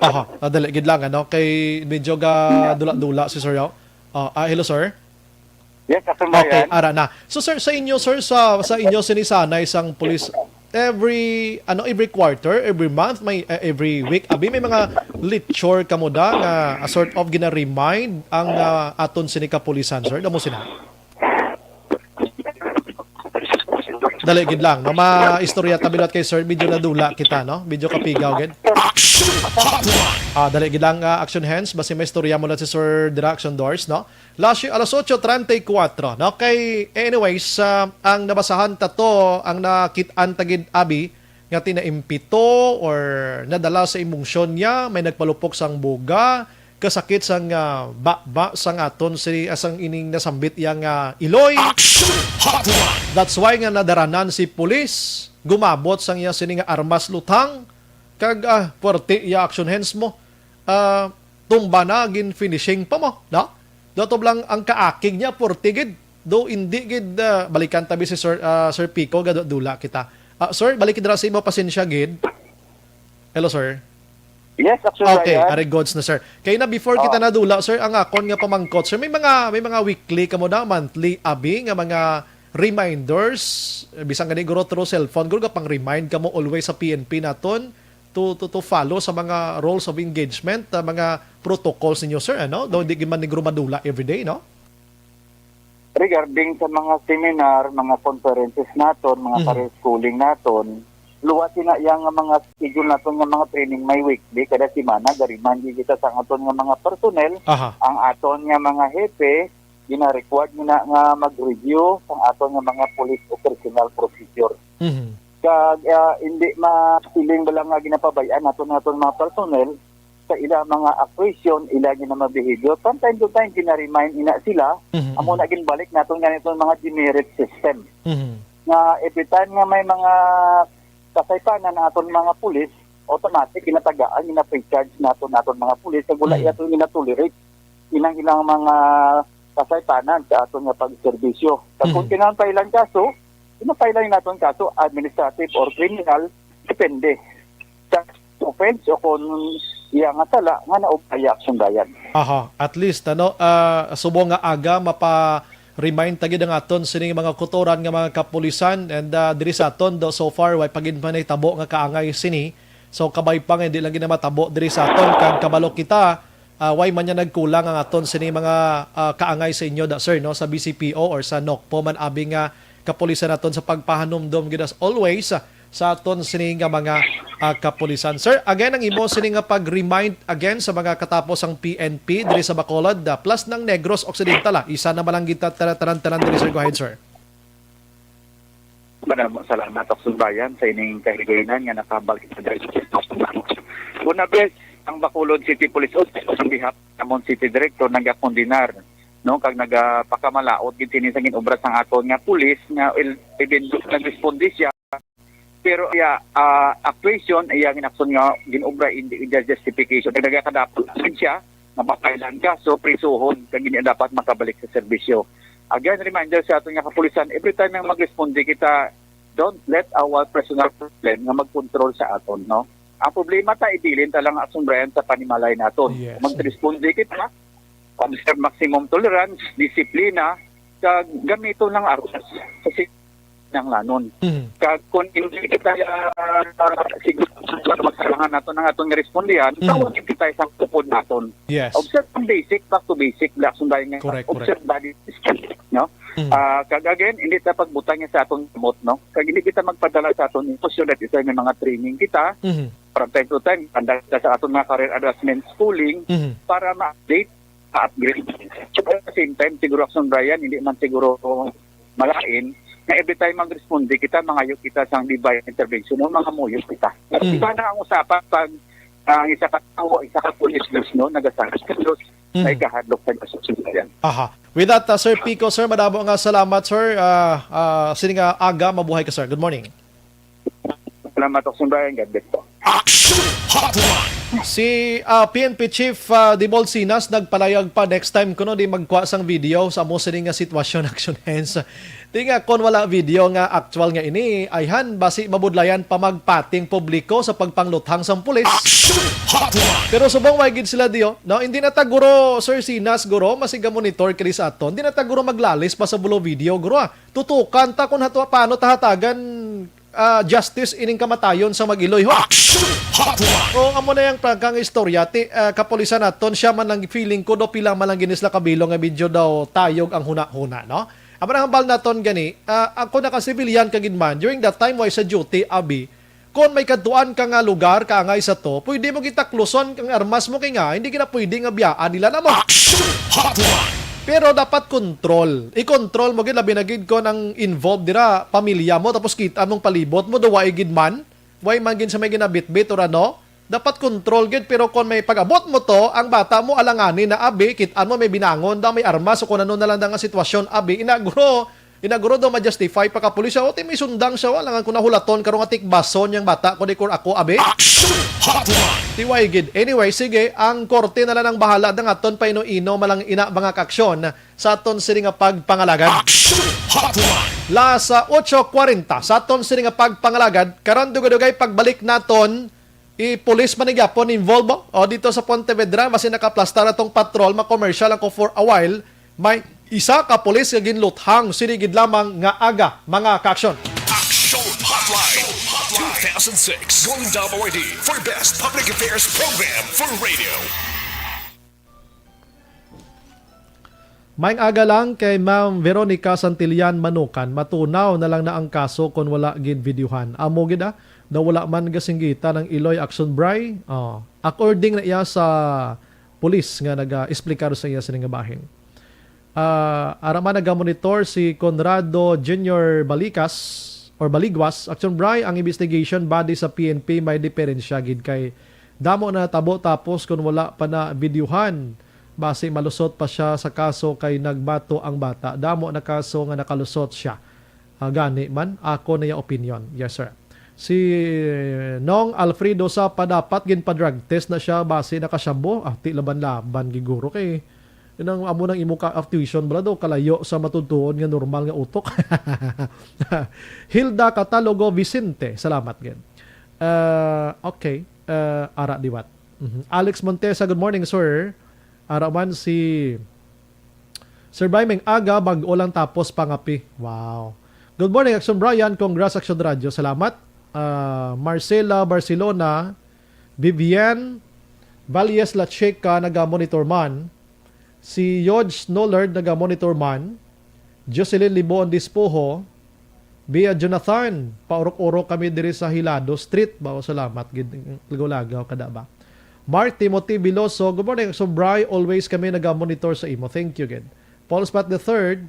Aha, ah, dali gid lang, ano, kay medyo ga dula-dula si Sir Yao. Ah, ah, hello, sir. Yes, Sir Okay, Brian. Ara na. So, sir, sa inyo, sir, sa, sa inyo sinisanay sang police, every, ano, every quarter, every month, may, eh, every week, abi, may mga lecture kamo da nga, ah, sort of gina-remind ang, ah, aton sini kapulisan, sir? Damo sina? Dali gid lang, no? Maistorya ta bilat kay sir, medyo nadula kita, no? Medyo kapigaw gid. Action Hotline! Ah, dali gid lang, ah, Action Hands, basi may istorya mo lang si Sir dira, Action Doors, no? Last year, alas otso treinta y cuatro, no? Kay, anyways, ah, ang nabasahan ta to, ang nakit-an ta gid, abi, nga tinaimpito or nadala sa emotion niya, may nagpalupok sang buga, kasakit sang, ah, baba sang aton si, ah, sang ining nasambit iya nga iloy. Action Hotline! That's why nga nadaranan si pulis, gumabot sang iya sini nga armas luthang, kag, ah, puwerte iya, Action Hands, mo. Ah, tumba na, gin finishing pa mo, no? Do to lang ang kaakig niya, puwerte gid. Do hindi gid, ah, balikan tabi si Sir, ah, Sir Pico, gadula kita. Ah, sir, balik dira sa imo, pasensya gid. Hello, sir. Yes, Action Okay, Brian. Ari goods na, sir. Kay na before kita Oo. nadula, sir, ang akon nga pamangkot, sir, may mga, may mga weekly kamo na, monthly, abi, nga mga, reminders, eh, bisan gani guro through cellphone, guro, gapang-remind kamo always sa P N P naton to, to, to follow sa mga rules of engagement, ah, mga protocols ninyo, sir, ano? Daw di man ni guro madula everyday, no? Regarding sa mga seminar, mga conferences naton, mga Mm. career schooling naton, luwas sina iya nga mga schedule naton nga mga training may weekly, kada semana, gariman gyud kita sa aton nga mga personnel, Aha. ang aton nga mga hepe, gina-required nila nga mag-review sa aton nga mga police o personal procedure. Mhm. Kag, ah, hindi ma-feeling ba lang nga ginapabay-an naton, naton mga personnel sa ila mga actuation, ila nga mga behavior. From time to time, gina-remind ina sila, Mhm, amo mhm. na ginbalik naton nga itong mga demerit system. Mhm. Nga every time nga may mga kasaypanan ang aton mga pulis, automatic ginatagaan, gina-pre-charge naton, naton mga pulis, kag wala Mm. naton ginatolerate inang ilang mga kasaypanan sa aton nga pagserbisyo. Sa Mm. kung kinahanglan pa ilang kaso, ginapailan naton kaso, administrative or criminal, depende sa offense o kung iya nga sala nga naupaya aksyon dayan. Aha, at least, ano, ah, subong nga aga mapa-remind ta gid ang aton sining mga kautoran nga mga kapulisan, and, ah, diri sa aton do, so far, way pa gid man nahitabo nga kaangay sini. So, kabay pa nga hindi lang gid na matabo diri sa aton, kag kabalo kita, ah, way man niya nagkulang ang aton sini mga, ah, kaangay sa inyo da, sir, no, sa B C P O or sa NOCPO man abi nga kapulisan naton sa pagpahanumdom gid as always, ah, sa aton sini nga mga, ah, kapulisan. Sir, again, ang imo sini nga pag-remind again sa mga katapos ang P N P diri sa Bacolod, ah, plus ng Negros Occidental, ah. Isa na man lang kita tanan-tanan diri, sir. Go ahead, sir. Madamo salamat, Aksyon Bayan, sa ining kahigayonan nga nakabal kita diri sa Una, bes, ang Bacolod City Police Office, on behalf namon City Director, nagakondenar, no, kag nagapakamalaot gid sini sa ginobra sang aton nga pulis nga il-, even though nagresponde siya, pero iya, ah, actuation, iya ginaksyon nga ginobra, hindi iya justification. Nagakadapot siya, mapapailan ka, so prisuhon, kag hindi dapat makabalik sa serbisyo. Again, reminder sa aton nga kapulisan, every time nga magresponde kita, don't let our personal problem nga magkontrol sa aton, no? Ang problema ta, ibilin ta lang, Aksyon Bayan, sa panimalay naton. Yes. Magresponde kita, observe maximum tolerance, disiplina, kag gamiton lang armas. Kasi nang lanon. Mhm. Kag kung hindi kita, ah, siguro magsalangan naton ang aton nga respondihan, Mhm. tawag kita sa tupod naton. Yes. Observe ang basic, back to basic, Aksyon Bayan, nga Correct, correct. observe body system, no? Mhm. Ah, kag again, hindi ta pagbutang niya sa aton kamot, no? Kag hindi kita magpadala sa aton institusyon, that is why may mga training kita. Mhm. From time to time, andar kita sa aton mga career advancement schooling Mhm. para ma-update, ma-upgrade. So, at the same time, siguro, Aksyon Bayan, hindi man siguro malain na every time magresponde kita, mangayo kita sang divine intervention, no? Mangamuyo kita. Mhm. Iba na ang usapan pag, ah, ang isa ka tawo, isa ka pulis, no? Nagasakas ka, Mhm. May kahadlok sa Aksyon Bayan. Aha. With that, uh, Sir Pico, sir, madamo nga salamat, sir. Ah, ah, sini nga aga, mabuhay ka, sir. Good morning. Salamat, Aksyon Bayan. God bless po. Action Hotline. Si, ah, P N P Chief, ah, Dibol Sinas nagpalayag pa, next time kuno di magkuha sang video sa amo sini nga sitwasyon, Action Hands. Di nga kon wala video nga actual nga ini, ayhan, basi mabudlayan pa magpating publiko sa pagpangluthang sang pulis. Action Hotline. Pero subong way gid sila diyo, no? Hindi na ta guro, Sir Sinas, guro, masig monitor kini sa aton. Hindi na ta guro maglalis pa sa bulo video, guro, ah. Tutukan ta kung hato, paano ta hatagan, ah, justice ining kamatayon sa Mag-Iloy, ho. Action Hotline. O, amo na yang prangkang istorya, ti, ah, kapulisan naton, siya man lang feeling ko do pila man lang gini sila kabilong nga medyo daw tayog ang huna-huna, no? Amo na hambal naton gani, ah, ako naka-civilian ka gid man, during that time way sa duty, abi, kon may kadtuan ka nga lugar, kaangay sa to, pwede mo gitakluson ang armas mo kay nga, hindi gina pwede nga biyaan nila na mo. Action Hotline. Pero dapat control. I-control mo gid, labi na gid kon ang involved dira, pamilya mo, tapos kita mong palibot mo, do way gid man. Way man gid sa may ginabitbit or ano. Dapat control gid, pero kon may pag-abot mo to, ang bata mo alangani na abi, kit-an mo may binangon daw, may armas, o kung ano na lang daw nga sitwasyon, abi, inagro, inagro daw ma-justify pa ka pulis siya, o ti may sundang siya, wala nga kung nahulaton, karong atik bason yang bata, kung di kur ako, abi. Action Hotline. Ti way gid. Anyway, sige, ang korte na lang ang bahala, dang aton pa ino-ino, malang ina, mga kaaksyon, sa aton sini nga pagpangalagad. Action Hotline. Las, ah, ocho cuarenta, sa aton sini nga pagpangalagad, karon dugay-dugay pagbalik naton, i-police man ni gyapon involved mo. O, dito sa Pontevedra, basi nakaplastar atong patrol, ma-commercial ako for a while. May, Isa ka pulis nga ginluthang sini gid lamang nga aga, mga ka-aksyon. Action Hotline two thousand six, Golden Dome Awardee for Best Public Affairs Program for Radio. Maayong aga lang kay Ma'am Veronica Santillan Manukan. Matunaw na lang na ang kaso kon wala gid videohan. Amo gid, ah, daw wala man gasinggitan ang Iloy Action Bri. Oh, according na iya sa pulis nga naga-explicar sa iya sini nga bahin. Ah, ara man nagamonitor si Conrado Junior Balicas or Baliguas. Action Bri, ang investigation body sa P N P may diferensya gid kay damo na natabo, tapos kung wala pa na videohan, basi malusot pa siya sa kaso kay nagbato ang bata. Damo na kaso nga nakalusot siya. Ah, gani man, ako na yung opinion. Yes, sir. Si Nong Alfredo Sapa, dapat ginpa-drug test na siya, basi nakasyabo. Ah, ti laban-laban, giguro kay inang amo nang imo ka actuation bala daw, kalayo sa matutuon nga normal nga utok. Hilda Catalogo Vicente, salamat gid. Ah, okay. Ah, ara diwat. Mhm. Alex Montesa, good morning, sir. Ara man si Sir Bri, maayong aga, bag-o lang tapos pangapi. Wow. Good morning, Action Brian. Congrats, Action Radio. Salamat. Ah, Marcela Barcelona, Vivian Valles Lacheca, naga-monitor man. Si Yodge Nollard, naga-monitor man. Jocelyn Liboon Dispoho, Bia Jonathan, paurok-urok kami diri sa Hilado Street. Bao, salamat gid, lagaw-lagaw kada ba. Mark Timothy Veloso, good morning, Action Bri. Always kami naga-monitor sa imo. Thank you gid. Paul Spot the third,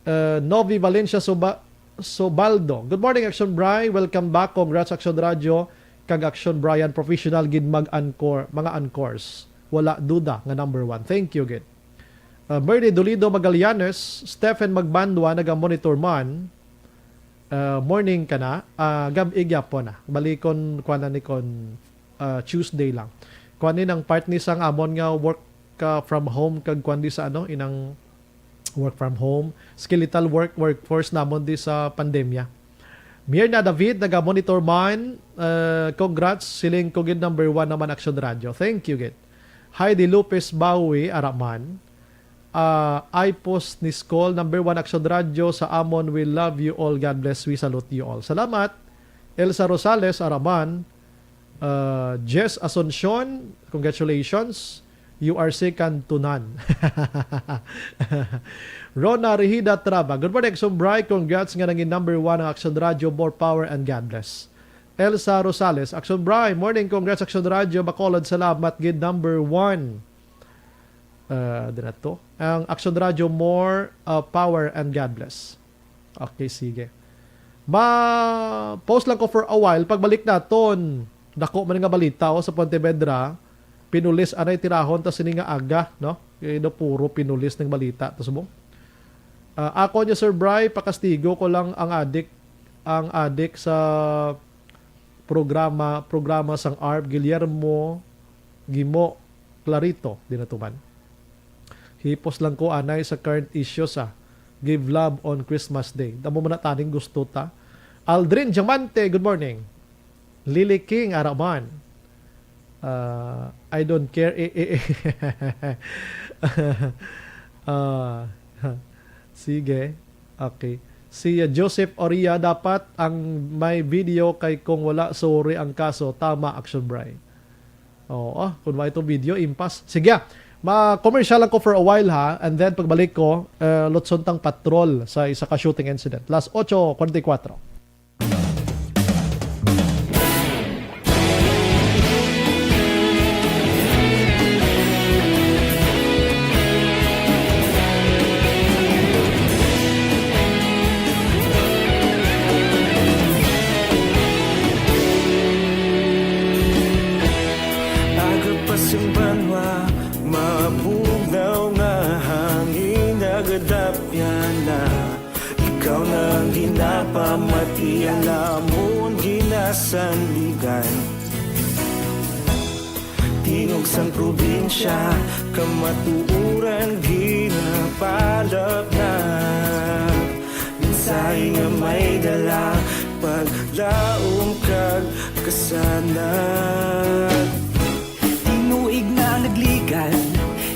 uh, Novi Valencia Soba-, Sobaldo. Good morning, Action Bri. Welcome back. Congrats, Action Radio. Kag Action Brian, professional gid mag-anchor, mga anchors. Wala duda nga number one. Thank you gid. Uh, Merly Dolido Magallanes, Stephen Magbandwa, naga-monitor man. Uh, morning ka na. Uh, gab-i gyapon na. Balikon, kuan na ni kon, uh, Tuesday lang. Kuan ni nang part ni sang amon nga work ka from home kag kuan di sa ano, inang work from home, skeletal work, workforce namon di sa pandemya. Mirna David, naga-monitor man. Uh, congrats, siling ko gid number one naman Action Radio. Thank you gid. Heidi Lopez Bawi, ara man. Ah, Ipos Niscol, number one Action Radio sa amon. We love you all. God bless. We salute you all. Salamat. Elsa Rosales, ara man. Ah, Jess Asuncion, congratulations. You are second to none. Rona Rehida Traba. Good morning, Action Bri. Congrats nga nangin number one ang Action Radio. More power and God bless. Elsa Rosales, Action Bri. Morning, congrats, Action Radio. Bacolod, salamat gid, number one. Ah, di na to. Ang Action Radio, more, ah, power and God bless. Okay, sige. Ma-pause lang ko for a while. Pagbalik naton, dako man nga balita, oh, sa Pontevedra. Pinulis anay tirahon ta sini nga aga, no? Kay daw puro pinulis ng balita to subong. Ah, ako niya, Sir Bri, pakastigo ko lang ang adik, ang adik sa programa, programa sang ARP, Guillermo Gimo Clarito, di na tuman. Hipos lang ko anay sa current issues, ah. Give love on Christmas Day. Damo man na taning gusto ta. Aldrin Diamante, good morning. Lily King, ara man. Ah, I don't care. Eh, eh, eh. Ah, sige. Okay. Si, uh, Joseph Oria, dapat ang may video kay kung wala, sorry ang kaso. Tama, Action Bri. Oo, ah, kung wala itong video, impas. Sige, ah. Ma-commercial lang ko for a while, ha, and then pagbalik ko, uh, lutson tang patrol sa isa ka shooting incident. Las ocho cuarenta y cuatro. Aga pa sing banwa, mabugnaw nga hangin nagadapyan na. Ikaw na ang ginapamati, ang amon ginasandigan. Tingog sang probinsya, kamatuoran ginapalapnat. Mensahe nga may dala, paglaom kag kasanag. Tinuig na nagligan,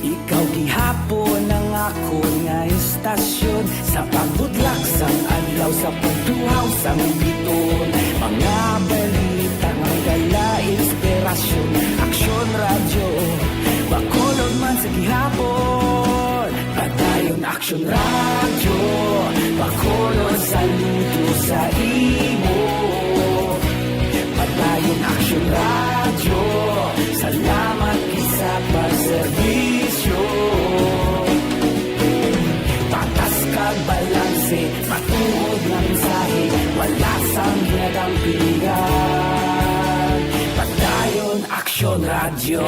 ikaw gihapon ang akon nga Tasyon sa pagbudlak sang adlaw, sa pagtuhaw sang biton, mga balita nga may dala inspirasyon. Aksyon Radyo, Bacolod man sa gihapon. Padayon Aksyon Radyo, Bacolod saludo sa imo. Padayon Aksyon Radyo, salamat gid sa pagserbisyo. Patas kag balanse, matuod nga mensahe, wala sang ginadampigan. Padayon Aksyon Radyo.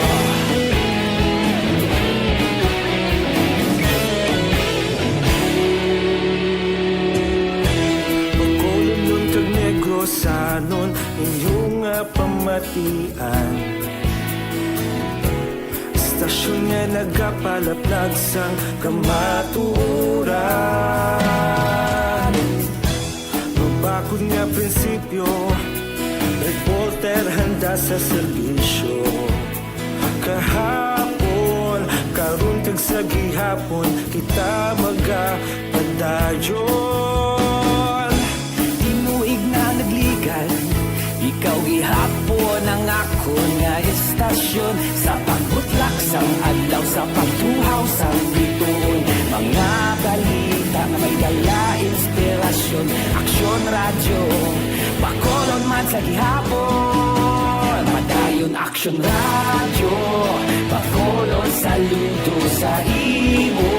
Bacolodnon kag Negrosanon, inyo nga pamatian. Istasyon nga nagapalaplag sang kamatuoran. Mabakod nga prinsipyo, reporter handa sa serbisyo. Kahapon, karon kag sa gihapon, kita magapadayon. Tinuig na nagligan, ikaw gihapon ang akon nga istasyon. Sa pagbutlak sang adlaw, sa pagtuhaw sang bituon, mga balita nga may dala inspirasyon. Aksyon Radyo, Bacolod man sa gihapon. Padayon Aksyon Radyo, Bacolod saludo sa imo.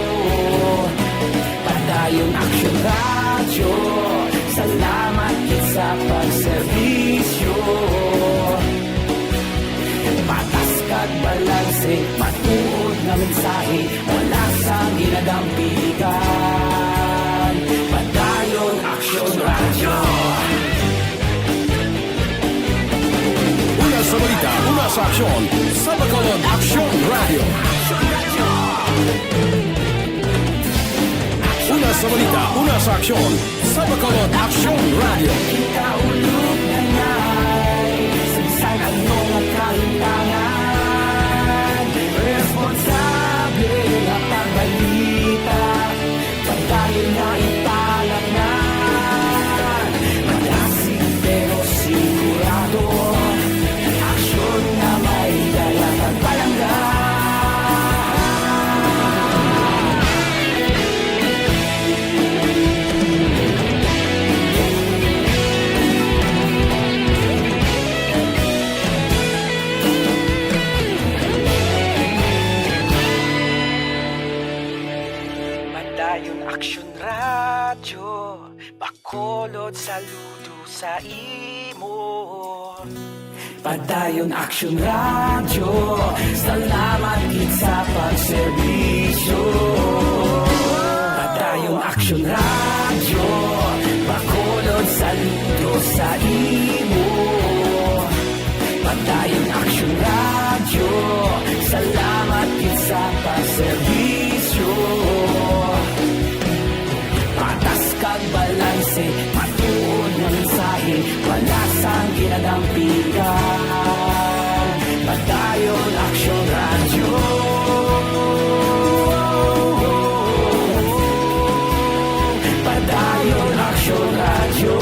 Padayon Aksyon Radyo, salamat gid sa pagserbisyo. Patas kag balanse, matuod nga mensahe, wala sang ginadampigan. Padayon Aksyon Radyo. Una sa balita, una sa aksyon, sa Bacolod Aksyon Radyo. Una sa balita, una sa aksyon, sa Bacolod Aksyon Radyo. Kita ulog na ngay, sa bisan ano nga kahimtangan, responsable nga pagbalita. Padayon nga ipalapnan, madasig pero sigurado. Aksyon nga may dala kag palangga. Padayon Aksyon Radyo, Bacolod saludo sa imo. Padayon Aksyon Radyo, salamat gid sa pagserbisyo. Padayon Aksyon Radyo, Bacolod saludo sa imo. Padayon Aksyon Radyo, salamat gid sa pagserbisyo. Patas kag balanse, matuod nga mensahe, wala sang ginadampigan. Padayon Aksyon Radyo. Padayon Aksyon Radyo.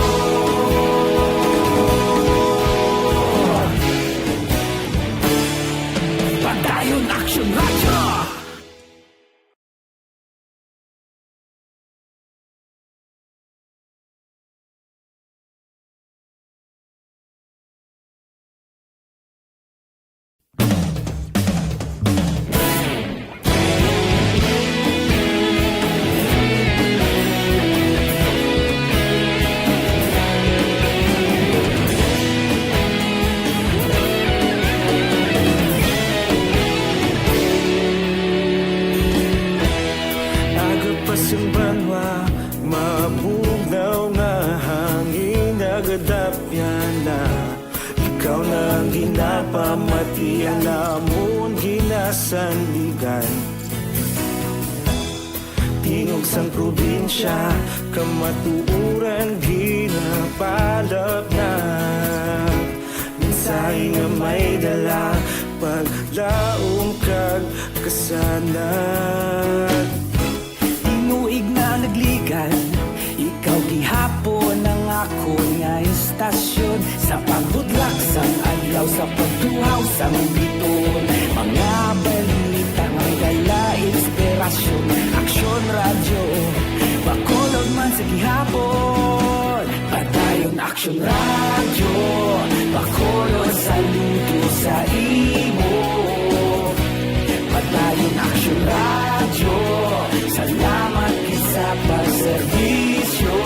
Padayon Aksyon Radyo. Aga pa sing banwa, mabugnaw nga hangin nagadapyan na. Ikaw na ang ginapamati, ang amon ginasandigan. Tingog sang probinsya, kamatuoran ginapalapnag. Mensahe nga may dala, paglaom kag kasanag. Tinuig na Sa pagbudlak sang adlaw, sa pagtuhaw sang bituon, mga balita nga may dala inspirasyon. Aksyon Radyo, Bacolod man sa gihapon. Padayon Aksyon Radyo, Bacolod saludo sa imo. Padayon Aksyon Radyo, salamat gid sa pagserbisyo.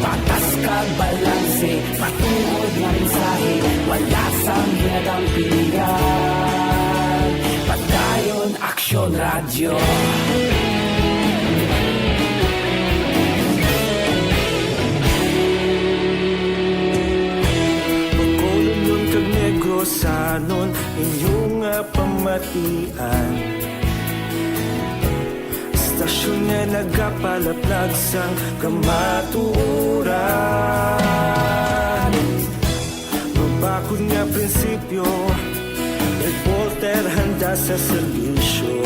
Patas kag balanse, matuod nga mensahe, wala sang ginadampigan. Padayon Aksyon Radyo. Bacolodnon kag Negrosanon, inyo nga pamatian. Istasyon nga nagapalaplag sang kamatuoran. Mabakod nga prinsipyo, reporter handa sa serbisyo.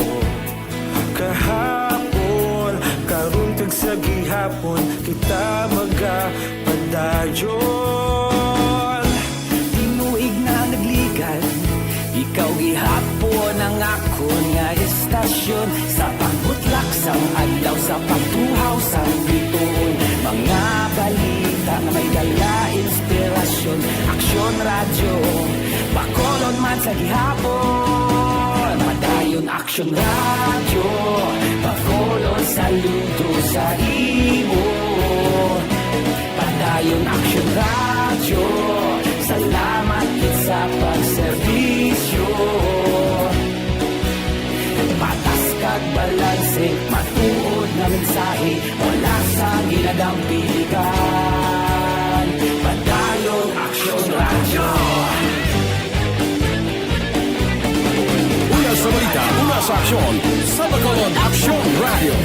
Kahapon, karon kag sa gihapon, kita magapadayon. Tinuig na nagligan, ikaw gihapon ang akon nga istasyon. Sa pagbutlak sang adlaw, sa pagtuhaw sang bituon, mga balita nga may dala inspirasyon. Aksyon Radyo, Bacolod man sa gihapon. Padayon Aksyon Radyo, Bacolod saludo sa imo. Padayon Aksyon Radyo, salamat gid sa pagserbisyo. Patas kag balanse, matuod nga mensahe, wala sang ginadampigan. Padayon Aksyon Radyo. Una sa balita, una sa aksyon, sa Bacolod Aksyon Radyo.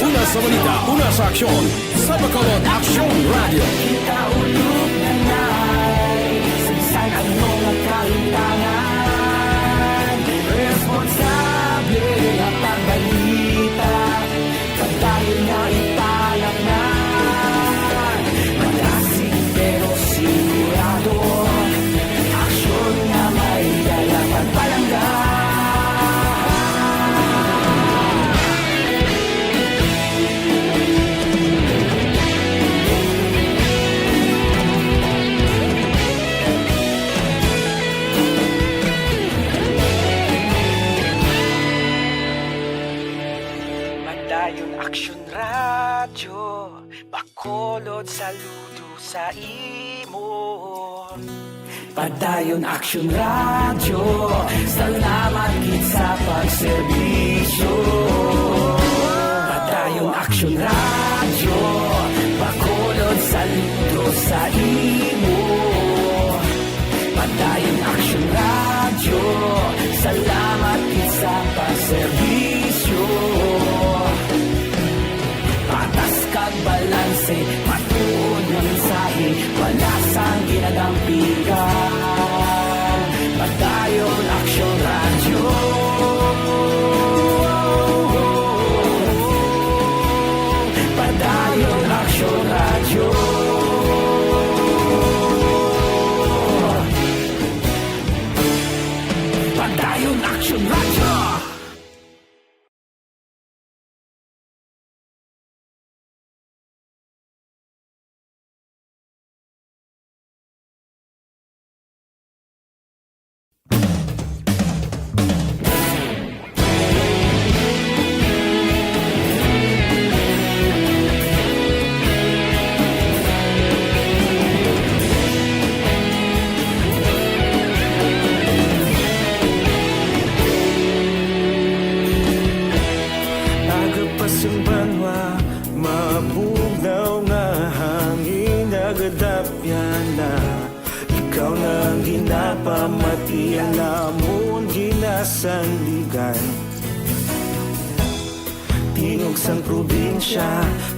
Una sa balita, una sa aksyon, sa Bacolod Aksyon Radyo. Kita ulog na nay, sa bisan ano nga kahimtangan, responsable nga pagbalita. Padayon nga ipalaknag, malasig pero sigurado. Aksyon nga may dala pagpalangga. Padayon Aksyon Radyo, Bacolod saludo sa imo. Padayon Aksyon Radyo, salamat gid sa pagserbisyo. Padayon Aksyon Radyo, Bacolod saludo sa imo. Padayon Aksyon Radyo, salamat gid sa pagserbisyo. Patas kag balanse, matuod nga mensahe, wala sang ginadampigan. Padayon Aksyon Radyo. Padayon Aksyon Radyo. Padayon Aksyon Radyo. Aga pa sang banwa, mabugnaw nga hangin nagadapyan na. Ikaw na ang ginapamati, ang amon ginasandigan. Tingog sang probinsya,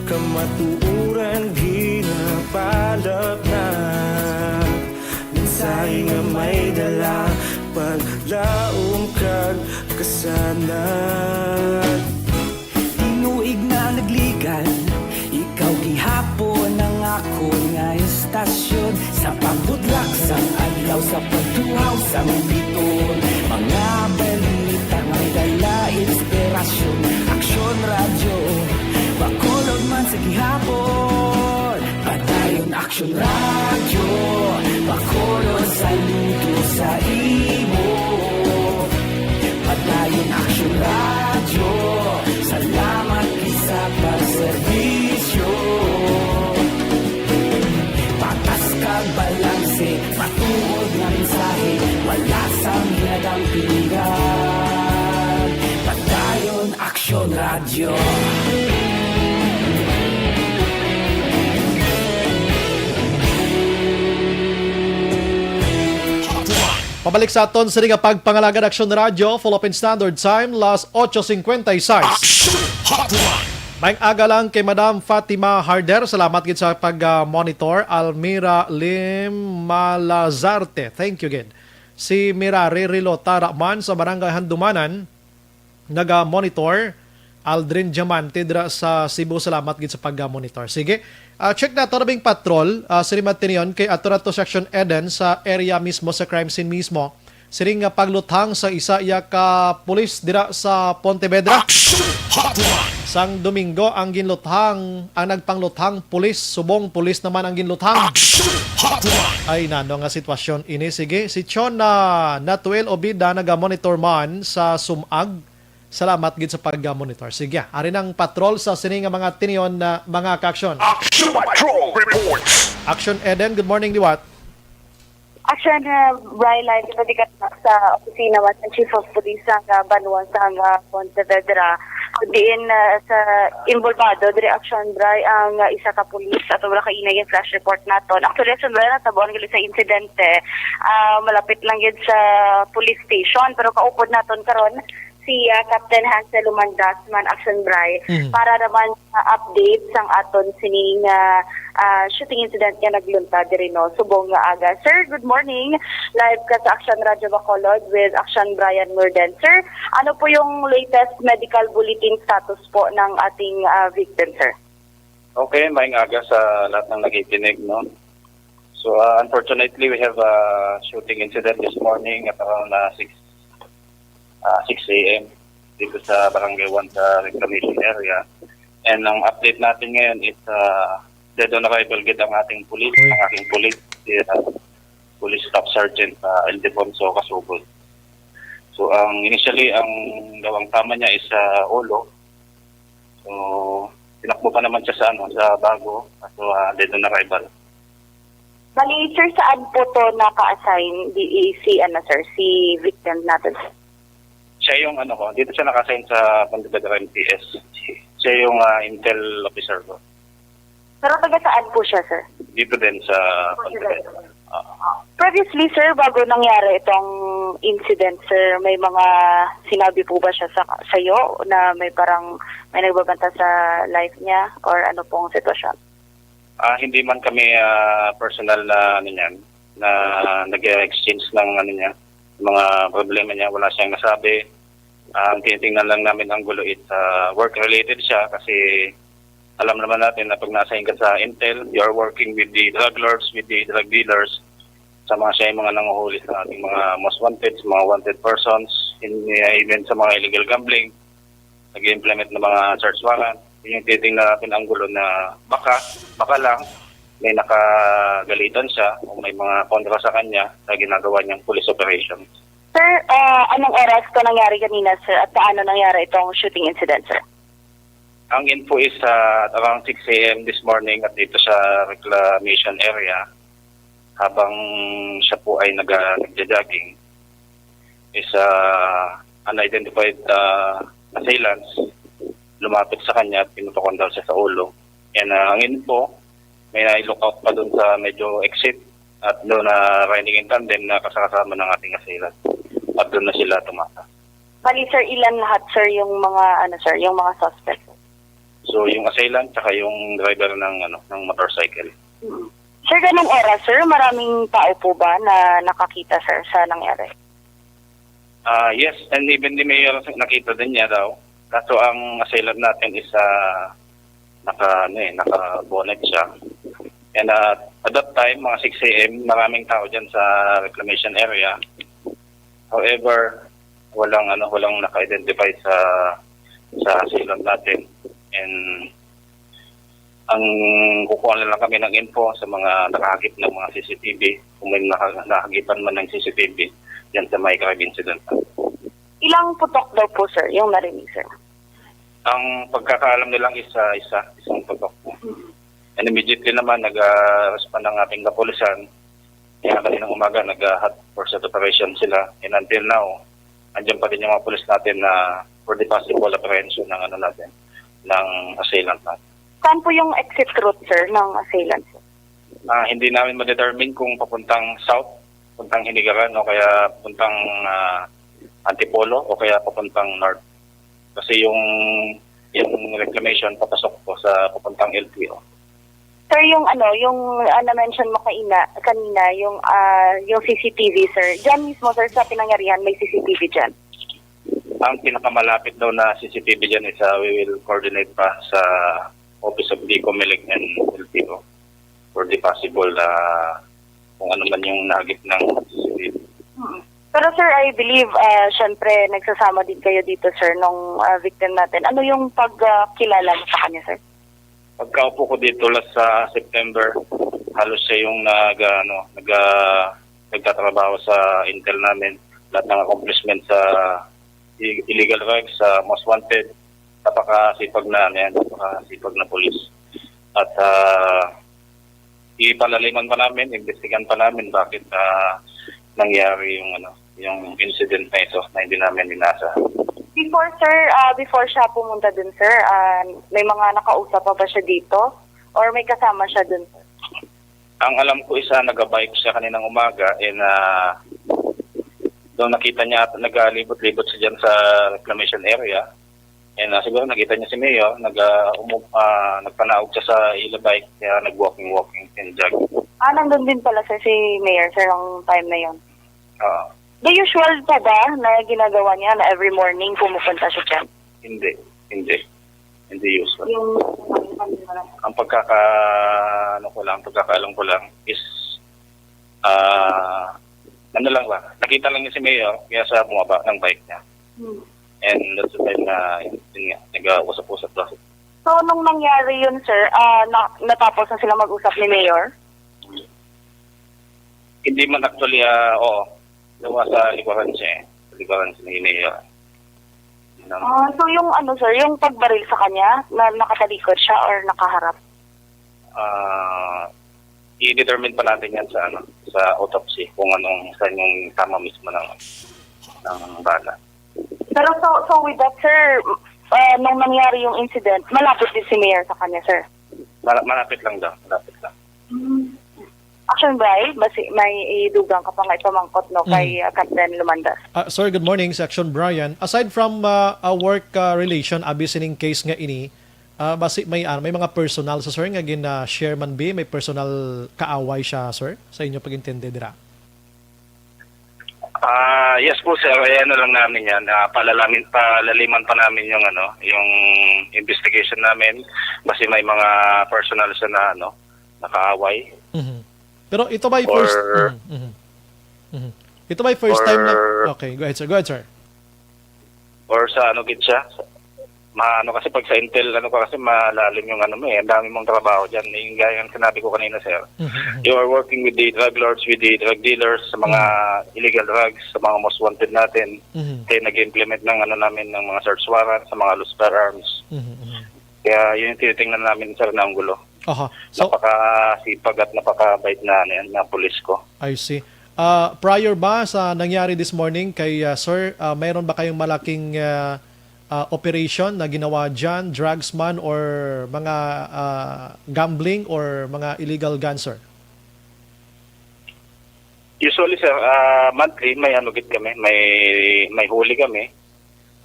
kamatuoran ginapalaknag. Mensahe nga may dala, paglaom kag kasanag. Tinuig na nagligan, Sa pagbutlak sang adlaw, sa pagtuhaw sang biton, mga balita may dala inspirasyon. Aksyon Radyo, Bacolod man sa gihapon. Padayon Aksyon Radyo, Bacolod saludo sa imo. Padayon Aksyon Radyo, salamat gid sa pagserbisyo. Patas kag balanse, matuod nga mensahe, wala sang ginadampingan. Padayon Aksyon Radyo. Pabalik sa aton sini nga pagpangalagad, Aksyon Radyo, Philippine Standard Time, las ocho cincuenta y seis. Action Hotline! Maayong aga lang kay Madam Fatima Harder. Salamat gid sa pag-monitor. Almira Lim Malazarte. Thank you gid. Si Mirare Rilota Raman sa Barangay Handumanan, naga-monitor. Aldrin Diamante dira sa Cebu, salamat gid sa pag-monitor. Sige, ah, check nato labing patrol, ah, sini man tinion kay ato na to sa Action Eden sa area mismo sa crime scene mismo. Siring nga pagluthang sa isa iya ka pulis dira sa Pontevedra. Action Hotline! Sang Domingo ang ginluthang, ang nagpangluthang pulis, subong pulis naman ang ginluthang. Action Hotline! Ay, nano nga sitwasyon ini. Sige, si Chon na Natuel Obida naga-monitor man sa Sumag. Salamat gid sa pag-monitor. Sige, ari nang patrol sa sini nga mga tinion na mga kaaksyon. Action Patrol reports. Action Eden, good morning, liwat. Action, uh, Bri, live kita di sa opisina man sa Chief of Police sang uh, banwa sang uh, Pontevedra. Kung diin uh, sa involvado diri action, Bri, ang uh, isa ka pulis ato wala kainay yung flash report naton. Actually, action, Bri, natabuan gali sa insidente. Uh, malapit lang yun sa police station, pero kaupod naton karon si uh, Captain Hansel Lumandas man, action, Bri, Mhm. para naman sa update sang aton sining uh, uh, shooting incident nga naglunta diri, no, subong nga aga. Sir, good morning. Live ka sa Action Radio Bacolod with Action Brian Murden. Sir, ano po yung latest medical bulletin status po ng ating uh, victim, sir? Okay, maayong aga sa lahat ng nakikinig, no? So, uh, unfortunately, we have a shooting incident this morning at around uh, six, uh, six a.m. dito sa Barangay one sa Reclamation area. And ang update natin ngayon is uh, dead on arrival gid ang ating pulis, ang aking pulis, si uh, Police Staff Sergeant uh, Ildefonso Casubon. So, ang initially, ang gawang tama niya is sa ulo. So, tinakbo pa naman siya sa ano, sa bago. So, uh, dead on arrival. Bali, sir, saan po to naka-assign? Di, si, ano, sir, si victim natin? Siya yung ano ko, dito siya naka-assign sa Pontevedra M P S. Siya yung uh, intel officer ko. Pero taga saan po siya, sir? Dito din sa Pontevedra. Uh, Previously, sir, bago nangyari itong incident, sir, may mga sinabi po ba siya sa sa'yo na may parang may nagbabanta sa life niya or ano pong sitwasyon? Ah, hindi man kami ah, personal na ano niyan, na nag-exchange ng ano niya, mga problema niya, wala siyang nasabi. Ah, ang tinitingnan lang namin ang gulo is ah, work related siya kasi alam naman natin na pag nasa ka sa intel, you are working with the drug lords, with the drug dealers, sa mga siya yung mga nanguhuli sa ating mga most wanted, sa mga wanted persons, in, even sa mga illegal gambling, nag-implement ng mga search warrant. Yun yung titingnan natin ang gulo na baka, baka lang may nakagalitan siya o may mga kontra sa kanya sa ginagawa niyang police operation. Sir, ah, anong oras to nangyari kanina, sir? At paano nangyari itong shooting incident, sir? Ang info is uh, around six a.m. this morning at dito sa reclamation area habang siya po ay nag nagja-jogging is uh, unidentified uh, assailants lumapit sa kanya at pinutukan daw siya sa ulo. And uh, ang info, may na-lookout pa dun sa medyo exit at doon na riding in tandem na kasama ng ating assailant. At doon na sila tumasa. Bali, sir, ilan lahat, sir, yung mga, ano, sir, yung mga suspect? So, yung assailant tsaka yung driver ng ano ng motorcycle. Hmm. Sir, ganong oras, sir, maraming tao po ba na nakakita, sir, sa nangyari? Ah, yes, and even the mayor nakita din niya daw. Kaso ang assailant natin is ah, naka ano eh, naka bonnet siya. And, uh, at that time, mga six a m, maraming tao dyan sa reclamation area. However, walang, ano, walang naka-identify sa, sa assailant natin. And ang kukuha na lang kami ng info sa mga nakahagip ng mga C C T V, kung may naka-, nakahagipan man ng C C T V dyan sa may crime incident. Ilang putok daw po, sir, yung narinig, sir? Ang pagkakaalam nilang isa, isa, isang putok. And immediately naman, nag-respond ang ating kapulisan. Kaya kaninang umaga, nag-hot pursuit operation sila. And until now, andyan pa din yung mga pulis natin na for the possible apprehension ng, ano natin, ng assailant natin. Saan po yung exit route, sir, ng assailant, sir? Ah, hindi namin ma-determine kung papuntang south, papuntang Hinigaran, o kaya papuntang, ah, Antipolo, o kaya papuntang north. Kasi yung, yung reclamation papasok po sa papuntang L T O. Sir, yung ano, yung, ah, na-mention mo kaina, kanina, yung, ah, yung C C T V, sir. Diyan mismo, sir, sa pinangyarihan, may C C T V diyan? Ang pinakamalapit daw na C C T V dyan is, ah, we will coordinate pa sa Office of the Comelec and L T O for the possible, ah, kung ano man yung nahagip ng C C T V. Mm. Pero sir, I believe, ah, syempre, nagsasama din kayo dito, sir, nung, ah, victim natin. Ano yung pagkilala mo sa kanya, sir? Pagkaupo ko dito last sa September, halos siya yung nag, ano, nag, ah, nagtatrabaho sa intel namin. Lahat ng accomplishment sa i-, illegal drugs, sa most wanted, napakasipag na, ano yan, napakasipag na pulis. At, ah, ipalaliman pa namin, imbestigahan pa namin bakit, ah, nangyari yung, ano, yung incident na ito na hindi namin inasa. Before, sir, ah, before siya pumunta dun, sir, ah, may mga nakausap pa ba siya dito? Or may kasama siya dun, sir? Ang alam ko, isa, nagabike siya kaninang umaga, and, ah, doon nakita niya, nagalibot-libot siya dyan sa reclamation area. And, ah, siguro nakita niya si Mayor, nag, ah, umu-, ah, nagpanaog siya sa ila bike, kaya nag-walking-walking and jogging. Ah, nandun din pala, sir, si Mayor, sir, nung time na yon. Ah. The usual po ba na ginagawa niya na every morning pumupunta siya dyan? Hindi, hindi. Hindi usual. Yung Ang pagkaka-, ano ko lang, pagkakaalam ko lang is, ah, ano lang ba, nakita lang niya si Mayor, kaya siya bumaba ng bike niya. Hmm. And that's the time na, yun nga, nag-uusap-usap daw. So, nung nangyari yun, sir, ah, na-, natapos na sila mag-usap ni Mayor? Hindi man actually, ah, oo. Gawa sa likuran siya eh. Sa likuran siya ni Mayor. Nang Ah, so yung ano, sir, yung pagbaril sa kanya, na nakatalikod siya or nakaharap? Ah, i-determine pa natin yan sa, ano, sa autopsy kung anong, saan yung tama mismo ng, ng bala. Pero so, so with that, sir, ah, nung nangyari yung incident, malapit din si Mayor sa kanya, sir? Mala-, malapit lang daw, malapit lang. Mm. Action Bri, basi may idugang ka pa nga ipamangkot, no, kay, Mm. ah, Captain Lumandas. Ah, sir, good morning, si Action Brian. Aside from, ah, a work, ah, relation, abi sining case nga ini, ah, basi may, ah, may mga personal sa, sir, nga gina-share man bi, may personal kaaway siya, sir, sa inyo pag-intindi dira? Ah, yes po, sir. Eh, ano lang namin yan, ah, palalamin, palaliman pa namin yung, ano, yung investigation namin. Basi may mga personal siya na, ano, nakaaway. Mhm. Pero ito ba yung first Or Mhm, mhm. Mhm. Ito ba yung first time na Or Okay, go ahead, sir. Go ahead, sir. Or sa ano gid siya? Sa, maano kasi pag sa Intel, ano ka kasi malalim yung ano mo eh. Ang dami mong trabaho diyan. Yung gaya ng sinabi ko kanina, sir. Mhm, mhm. You are working with the drug lords, with the drug dealers, sa mga Mhm. illegal drugs, sa mga most wanted natin. Mhm. Then nag-implement ng ano namin, ng mga search warrant sa mga loose firearms. Mhm, mhm. Kaya yun yung tinitingnan namin, sir, na anggulo. Aha. So Napakasipag at napakabait na, ano yan, na pulis ko. I see. Ah, prior ba sa nangyari this morning kay, ah, sir, ah, mayroon ba kayong malaking, ah, ah, operation na ginawa dyan, drugs man or mga, ah, gambling or mga illegal guns, sir? Usually, sir, ah, monthly may ano gid kami, may, may huli kami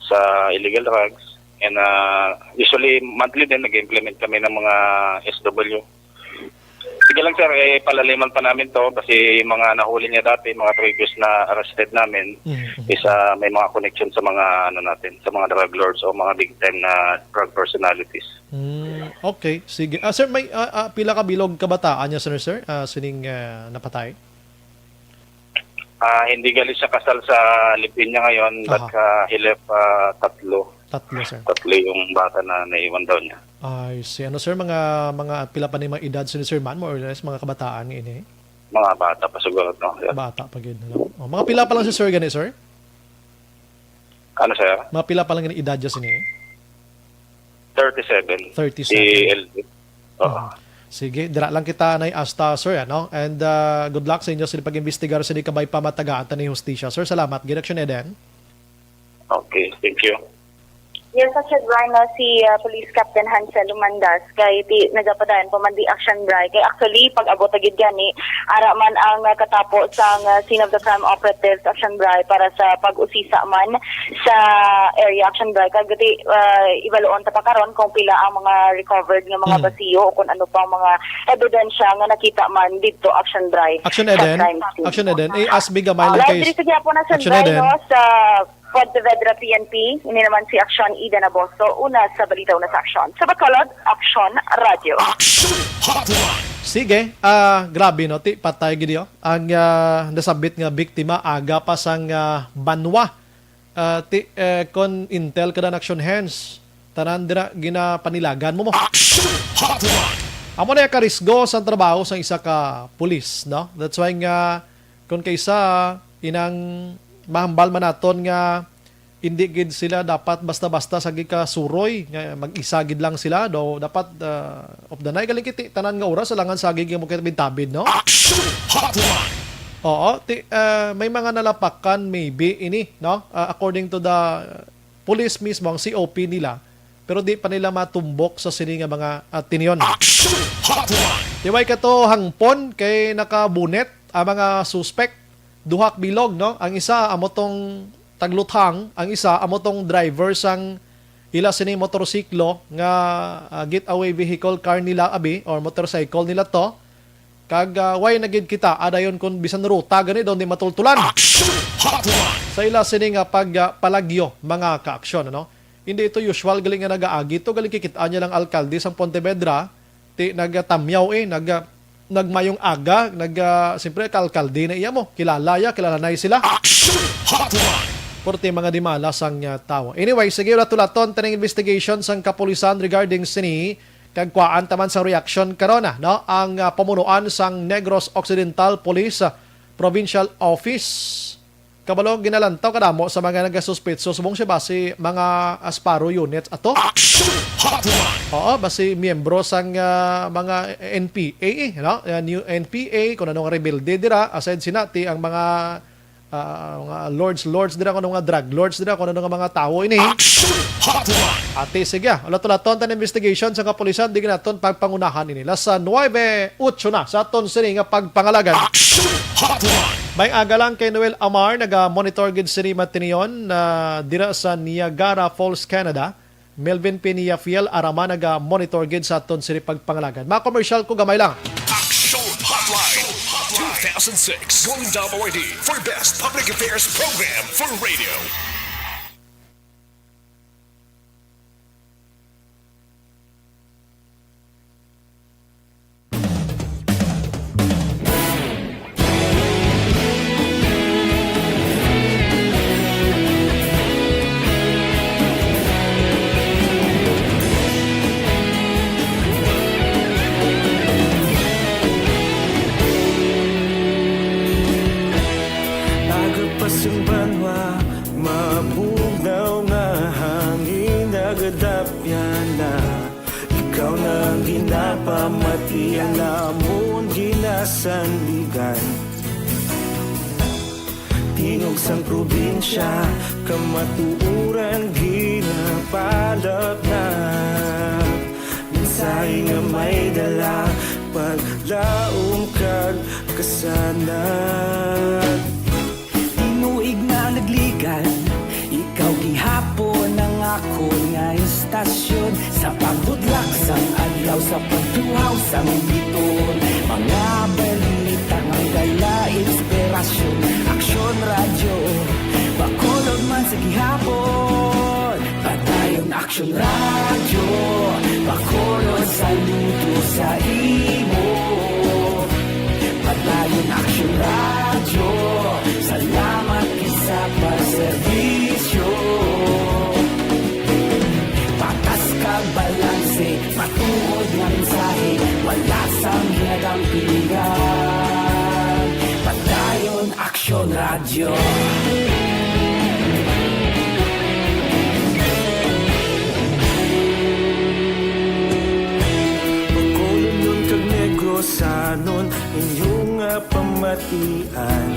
sa illegal drugs. And, ah, usually, monthly din, nag-implement kami ng mga S W. Sige lang, sir, eh, palaliman pa namin to kasi mga nahuli niya dati, mga previous na arrested namin, Mhm, mhm. is, ah, may mga connection sa mga, ano natin, sa mga drug lords o mga big time na drug personalities. Mm, okay, sige. Ah, sir, may, ah, ah, pila ka bilog kabataan niya, sir, sir? Ah, sining, ah, napatay? Ah, hindi gali siya kasal sa live-in niya ngayon, but, Aha. ah, he left, ah, tatlo. Tatlo, sir. Tatlo yung bata na naiwan daw niya. I see. Ano, sir, mga, mga pila pa ni mga edad, sir, sir, man, more or less, mga kabataan nga ini? Mga bata pa siguro, no? Yeah. Bata pa gid, no? Oh, mga pila pa lang si sir gani, sir? Ano, sir? Mga pila pa lang gani edad niya sini? Thirty-seven. Thirty-seven. Si L J. Oo. Mhm. Sige, dira lang kita na asta, sir, ano? And, ah, good luck sa inyo sa pag-imbestigar sa kabay pa matagaan ta ni hustisya. Sir, salamat. Gid, Action Eden. Okay, thank you. Yes, Action Brian, no, si, ah, Police Captain Hansel Lumandas kay ti nagapadayon pa man di Action Brian. Kay actually, pag-abot na gid gani, ara man ang, ah, katapo sang, ah, scene of the crime operatives, Action Brian, para sa pag-usisa man sa area, Action Brian. Kag ti, ah, ibaloon ta pa karon kung pila ang mga recovered nga mga Hmm. basiyo o kung ano pang mga ebidensya nga nakita man didto, Action Brian, Action sa Eden, crime scene. Action Eden, eh, as big a mile Ah, lang live case. Diri sa gihapon na Action Sunday, Eden. no, sa Pontevedra P N P, ini naman si Action Eden Aboso, una sa balita, una sa aksyon. Sa Bacolod, Action Radio. Action Hotline. Sige, ah, grabe, no? Ti, patay gid, oh. Ang, ah, nasabit nga biktima, aga pa sang, ah, banwa. Ah, ti, eh, kon intel kada Action Hands, tanan dira ginapanilagan mo mo. Action Hotline. Amo na yung karisgo sa trabaho sang isa ka pulis, no? That's why nga, kung kaysa inang mahambal man naton nga hindi gid sila dapat basta-basta sa gikasuroy nga mag-isa gid lang sila, do dapat, ah, of the night galing kiti tanan nga oras alangan sa gig mo tabid-tabid, no? Action Hotline. Oo, ti, ah, may mga nalapakan maybe ini, no? Ah, according to the police mismo, ang C O P nila, pero di pa nila matumbok sa sini nga mga, ah, tinion. Action Hotline. Di ba ikato hangpon kay nakabunet ang mga suspect? Duhak bilog, no? Ang isa amo tong tagluthang, ang isa amo tong driver sang ila sini motorsiklo nga, ah, getaway vehicle car nila abi or motorcycle nila to. Kag, ah, way na gid kita adayon kun bisan ruta gani daw di matultulan. Action Hotline. Sa ila sini nga pag, ah, palagyo, mga kaaksyon, ano? Hindi ito usual gali nga nagaagi to, gali kikit-an niya lang alkalde sang Pontevedra, ti nagatamyaw, eh, naga-, nagmayong aga, naga-, siyempre, kaalkalde na iya mo. Kilala ya, kilala na sila. Action Hotline. Purti mga dimala sang, ah, tawo. Anyway, sige, ulat-ulaton taning investigation sang kapulisan regarding sini, kag kuhaan taman sa reaction karon, ah, no? Ang, ah, pamunuan sang Negros Occidental Police, ah, Provincial Office. Kabalo, ginalantaw kadamo sa mga nagasuspetso subong siya basi mga Asparo units ato. Action Hotline. Oo, basi miyembro sang, ah, mga N P A, eh, no? Ah, new N P A, kung ano nga rebelde dira, aside sinati ang mga, ah, mga lords, lords dira, kung ano nga drug lords dira, kung ano nga mga tawo ini. Action Hotline. Ati, sige, ah, ulat-ulaton tan investigation sa kapulisan, di naton pagpangunahan ini. Las, ah, nuebe ocho na sa aton sini nga pagpangalagan. Action Hotline. May aga lang kay Noel Amar, naga-monitor gid sini matinion na dira sa Niagara Falls, Canada. Melvin Piniafiel, ara man, naga-monitor gid sa aton sini pagpangalagan. Mga commercial ko gamay lang. Action Hotline two thousand six Golden Dome Awardee for Best Public Affairs Program for Radio. Aga pa sang banwa, mabugnaw nga hangin nagadapyan na. Ikaw na ang ginapamati, ang amon ginasandigan. Tingog sang probinsya, kamatuoran ginapalapnap. Mensahe nga may dala, paglaom kag kasanag. Tinuig na nagligan, ikaw gihapon ang akon nga istasyon. Sa pagbudlak sang adlaw, sa pagtuhaw sang bituon, Aksyon Radyo, Bacolod, saludo sa imo. Padayon Aksyon Radyo, salamat gid sa pagserbisyo. Patas kag balanse, matuod nga mensahe, wala sang ginadampigan. Padayon Aksyon Radyo. Bacolodnon kag Negrosanon, inyo nga pamatian.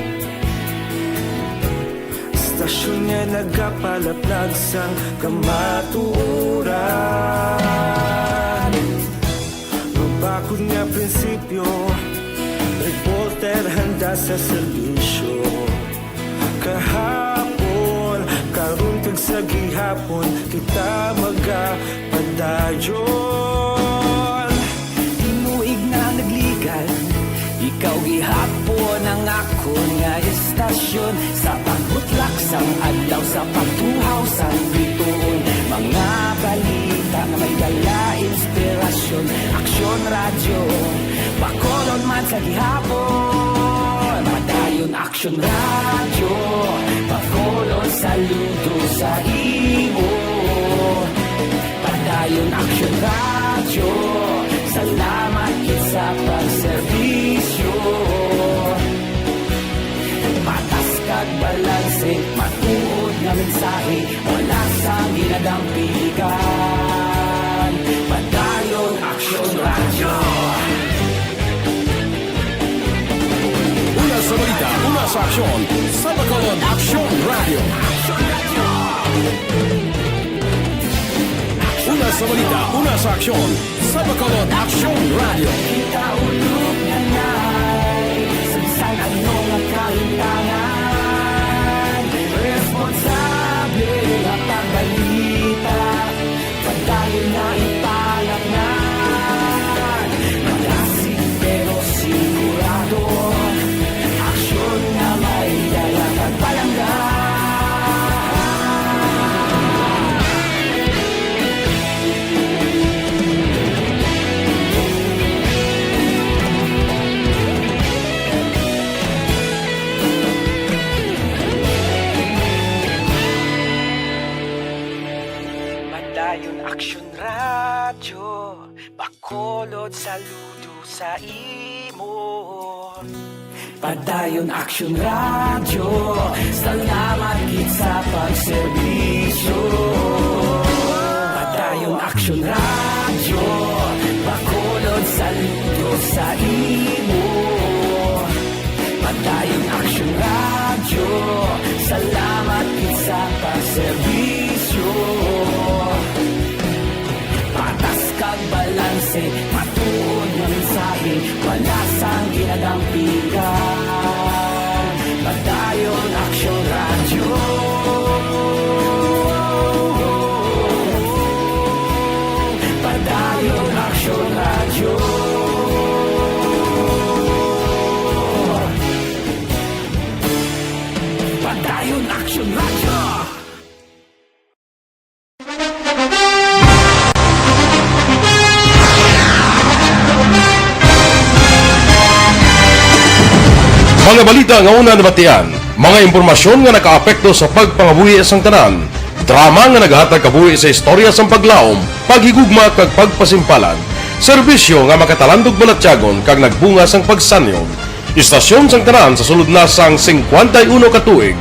Istasyon nga nagapalaplag sang kamatuoran. Mabakod nga prinsipyo, reporter handa sa serbisyo. Kahapon, karon kag sa gihapon, kita magapadayon. Tinuig na nagligad, ikaw gihapon ang akon nga istasyon. Sa pagbutlak sang adlaw, sa pagtuhaw sang bituon, mga balita nga may dala inspirasyon. Aksyon Radyo, Bacolod man sa gihapon. Padayon Aksyon Radyo, Bacolod, saludo sa imo. Padayon Aksyon Radyo, salamat gid sa pagserbisyo. Patas kag balanse, matuod nga mensahe, wala sang ginadampigan. Padayon Aksyon Radyo. Una sa balita, una sa aksyon, sa Bacolod Aksyon Radyo. Una sa balita, una sa aksyon, sa Bacolod Aksyon Radyo. Kita ulog na nay, sa bisan ano nga kahintangan, responsable nga pagbalita. Padayon na ipalangan, malasig pero sigurado, aksyon nga may dala kag palangga. Padayon Aksyon Radyo, Bacolod, saludo sa imo. Padayon Aksyon Radyo, salamat gid sa pagserbisyo. Padayon Aksyon Radyo, Bacolod, saludo sa imo. Padayon Aksyon Radyo, salamat gid sa pagserbisyo. Patas kag balanse, matuod nga mensahe, wala sang ginadampigan. Padayon Aksyon Radyo. Padayon Aksyon Radyo. Padayon Aksyon Radyo. Mga balita nga una nabatian, mga impormasyon nga nakaapekto sa pagpangabuhi sang tanan, drama nga naghatag kabuhi sa istorya sang paglaom, paghigugma kag pagpasimpalan, serbisyo nga makatalandog balatyagon kag nagbunga sang pagsanyog. Istasyon sang tanan sa sulod na sang singkwenta y uno ka tuig.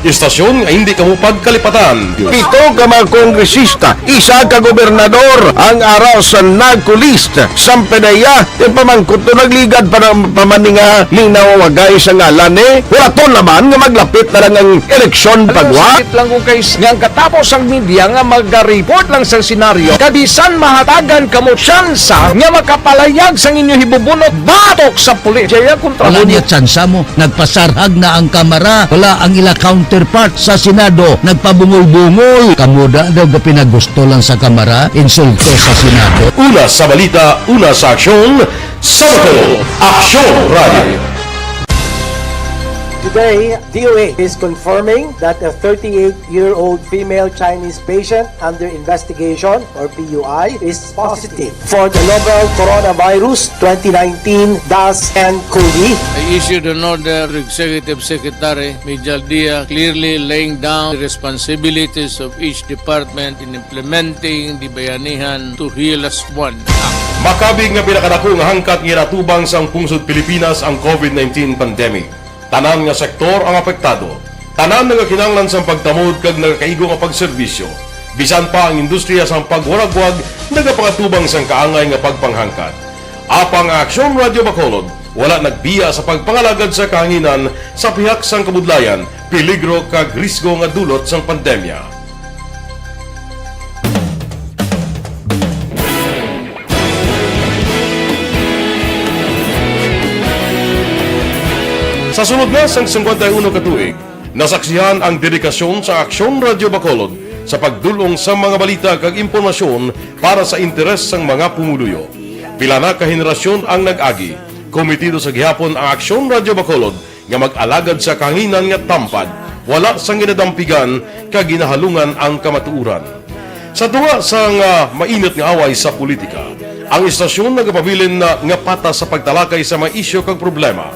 Istasyon nga hindi kamo pagkalipatan. Pito ka mga kongresista, isa ka gobernador ang ara sa NAGCO list. Samtang iya, ipamangkot to nagligad pa ng pamaninga ni nawawagay sa ngalan ni. Wala to naman nga maglapit na lang ang eleksyon pagwa. Sakit lang kung kay nga ang katapos ang media nga maga-report lang sa senaryo. Kabisan mahatagan kamo tsansa nga makapalayag sang inyo hibubunot batok sa pulis. Jaya kontra Wala mo. Niya tsansa mo. Nagpasarhag na ang kamara. Wala ang ila counterpart sa Senado. Nagpabungol-bungol. Kamo da daw gapinagusto lang sa kamara. Insulto sa Senado. Una sa balita, una sa aksyon, sa Bacolod Aksyon Radio. Today, D O A is confirming that a thirty-eight-year-old female Chinese patient under investigation, or P U I, is positive for the novel coronavirus twenty nineteen dash N cov. I issued an order to Executive Secretary Mijal Dia, clearly laying down the responsibilities of each department in implementing the Bayanihan to Heal Us One Act. Makabig nga pinakadako nga hangkat nga ginatubang sang pungsod Pilipinas ang covid nineteen pandemic. Tanan nga sektor ang apektado. Tanan nagakinahanglan sang pagtamod kag nagakaigo nga pagserbisyo. Bisan pa ang industriya sang pagwaragwag nagapangatubang sang kaangay nga pagpanghangkat. Apang ang Aksyon Radyo Bacolod wala nagbiya sa pagpangalagad sa kahanginan sa pihak sang kabudlayan, peligro kag risgo nga dulot sang pandemya. Sa sulod na sang singkwenta y uno ka tuig, nasaksihan ang dedikasyon sa Aksyon Radyo Bacolod sa pagdul-ong sa mga balita kag impormasyon para sa interes sang mga pumuluyo. Pila na ka henerasyon ang nag-agi. Komitido sa gihapon ang Aksyon Radyo Bacolod nga mag-alagad sa kahanginan nga tampad, wala sang ginadampigan kag ginahalungan ang kamatuoran. Sa tunga sang, ah, mainit nga away sa politika, ang istasyon nagapabilin na nga patas sa pagtalakay sa mga isyu kag problema.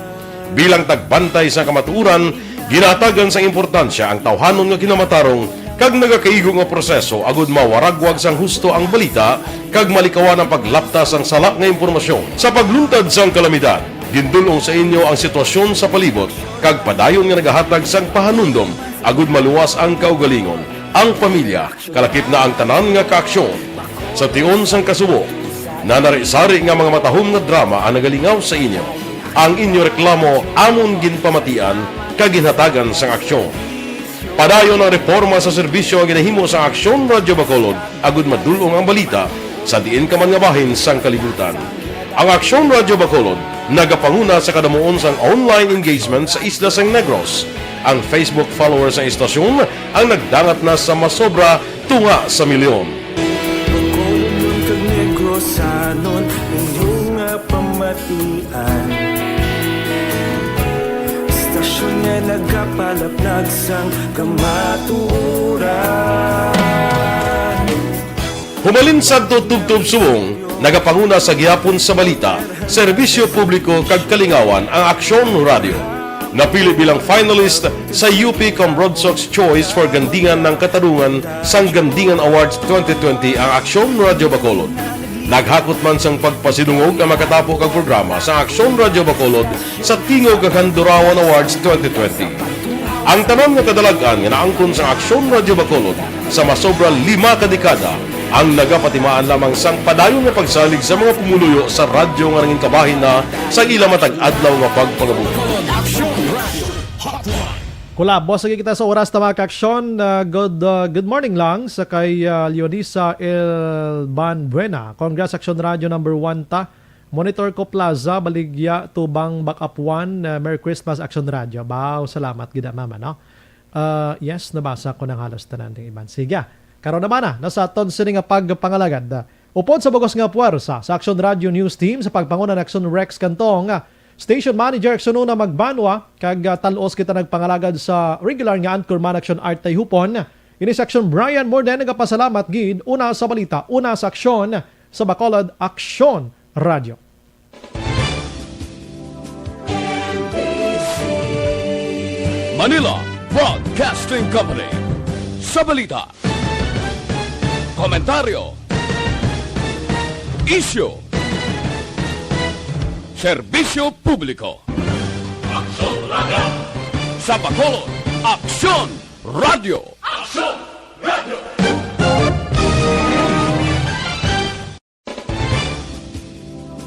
Bilang tagbantay sa kamatuoran, ginahatagan sang importansya ang tawhanon nga kinamatarong kag nagakaigo nga proseso agud mawaragwag sang husto ang balita kag malikawan ang paglapta sang sala nga impormasyon. Sa pagluntad sang kalamidad, gindul-ong sa inyo ang sitwasyon sa palibot kag padayon nga nagahatag sang pahanumdom agud maluwas ang kaugalingon, ang pamilya, kalakip na ang tanan nga kaaksyon. Sa tion sang kasubo, nanari-sari nga mga matahom nga drama ang nagalingaw sa inyo. Ang inyo reklamo amon ginpamatian kag ginhatagan sang aksyon. Padayon ang reporma sa serbisyo nga ginahimo sa Aksyon Radyo Bacolod agud madul-ong ang balita sa diin ka man nga bahin sang kalibutan. Ang Aksyon Radyo Bacolod nagapanguna sa kadamuon sang online engagement sa isla sang Negros. Ang Facebook followers sang istasyon ang nagdangat na sa masobra tunga sa milyon. Bacolodnon kag Negrosanon, inyo nga pamatian. Istasyon nga nagapalaplag sang kamatuoran. Humalin sadto tubtob subong, nagapanguna sa gihapon sa balita, serbisyo publiko kag kalingawan ang Aksyon Radyo. Napili bilang finalist sa U P Cambrodsoc's Choice for Gandingan ng Katarungan sang Gandingan Awards twenty twenty ang Aksyon Radyo Bacolod. Naghakot man sang pagpasidungog ang makatapo kag programa sa Aksyon Radyo Bacolod sa Tingog kag Handurawan Awards twenty twenty. Ang tanan nga kadalag-an nga naangkon sang Aksyon Radyo Bacolod sa masobra lima ka dekada ang nagapatimaan lamang sang padayon nga pagsalig sa mga pumuluyo sa radyo nga nangin kabahin na sa ila matag adlaw nga pagpangabuhi. Kulabo sa kita sa oras ta, mga kaaksyon. Uh, good, uh, good morning lang sa kay, uh, Leonisa Elban Buena. Congrats, Aksyon Radio number one ta. Monitor ko Plaza, Baligya, Tubang, Bakapuan. Uh, Merry Christmas, Aksyon Radio. Baw, salamat gid, mama, no? Uh, yes, nabasa ko nang halos tanan ding iban. Sige, karon naman na, nasa aton sini nga pagpangalagad. Upod sa bugos nga puwersa sa Aksyon Radio News Team sa pagpanguna ni Aksyon Rex Cantong, Station Manager Aksyon Una Magbanwa, kag, ah, tal-os kita nagpangalagad sa regular nga anchorman Aksyon Art Tayhupon. Ini si Aksyon Brian Morden nagapasalamat gid una sa balita, una sa aksyon sa Bacolod Aksyon Radio. Manila Broadcasting Company. Sa balita, komentaryo, isyu, serbisyo publiko. Aksyon Radio. Sa Bacolod, Aksyon Radio. Aksyon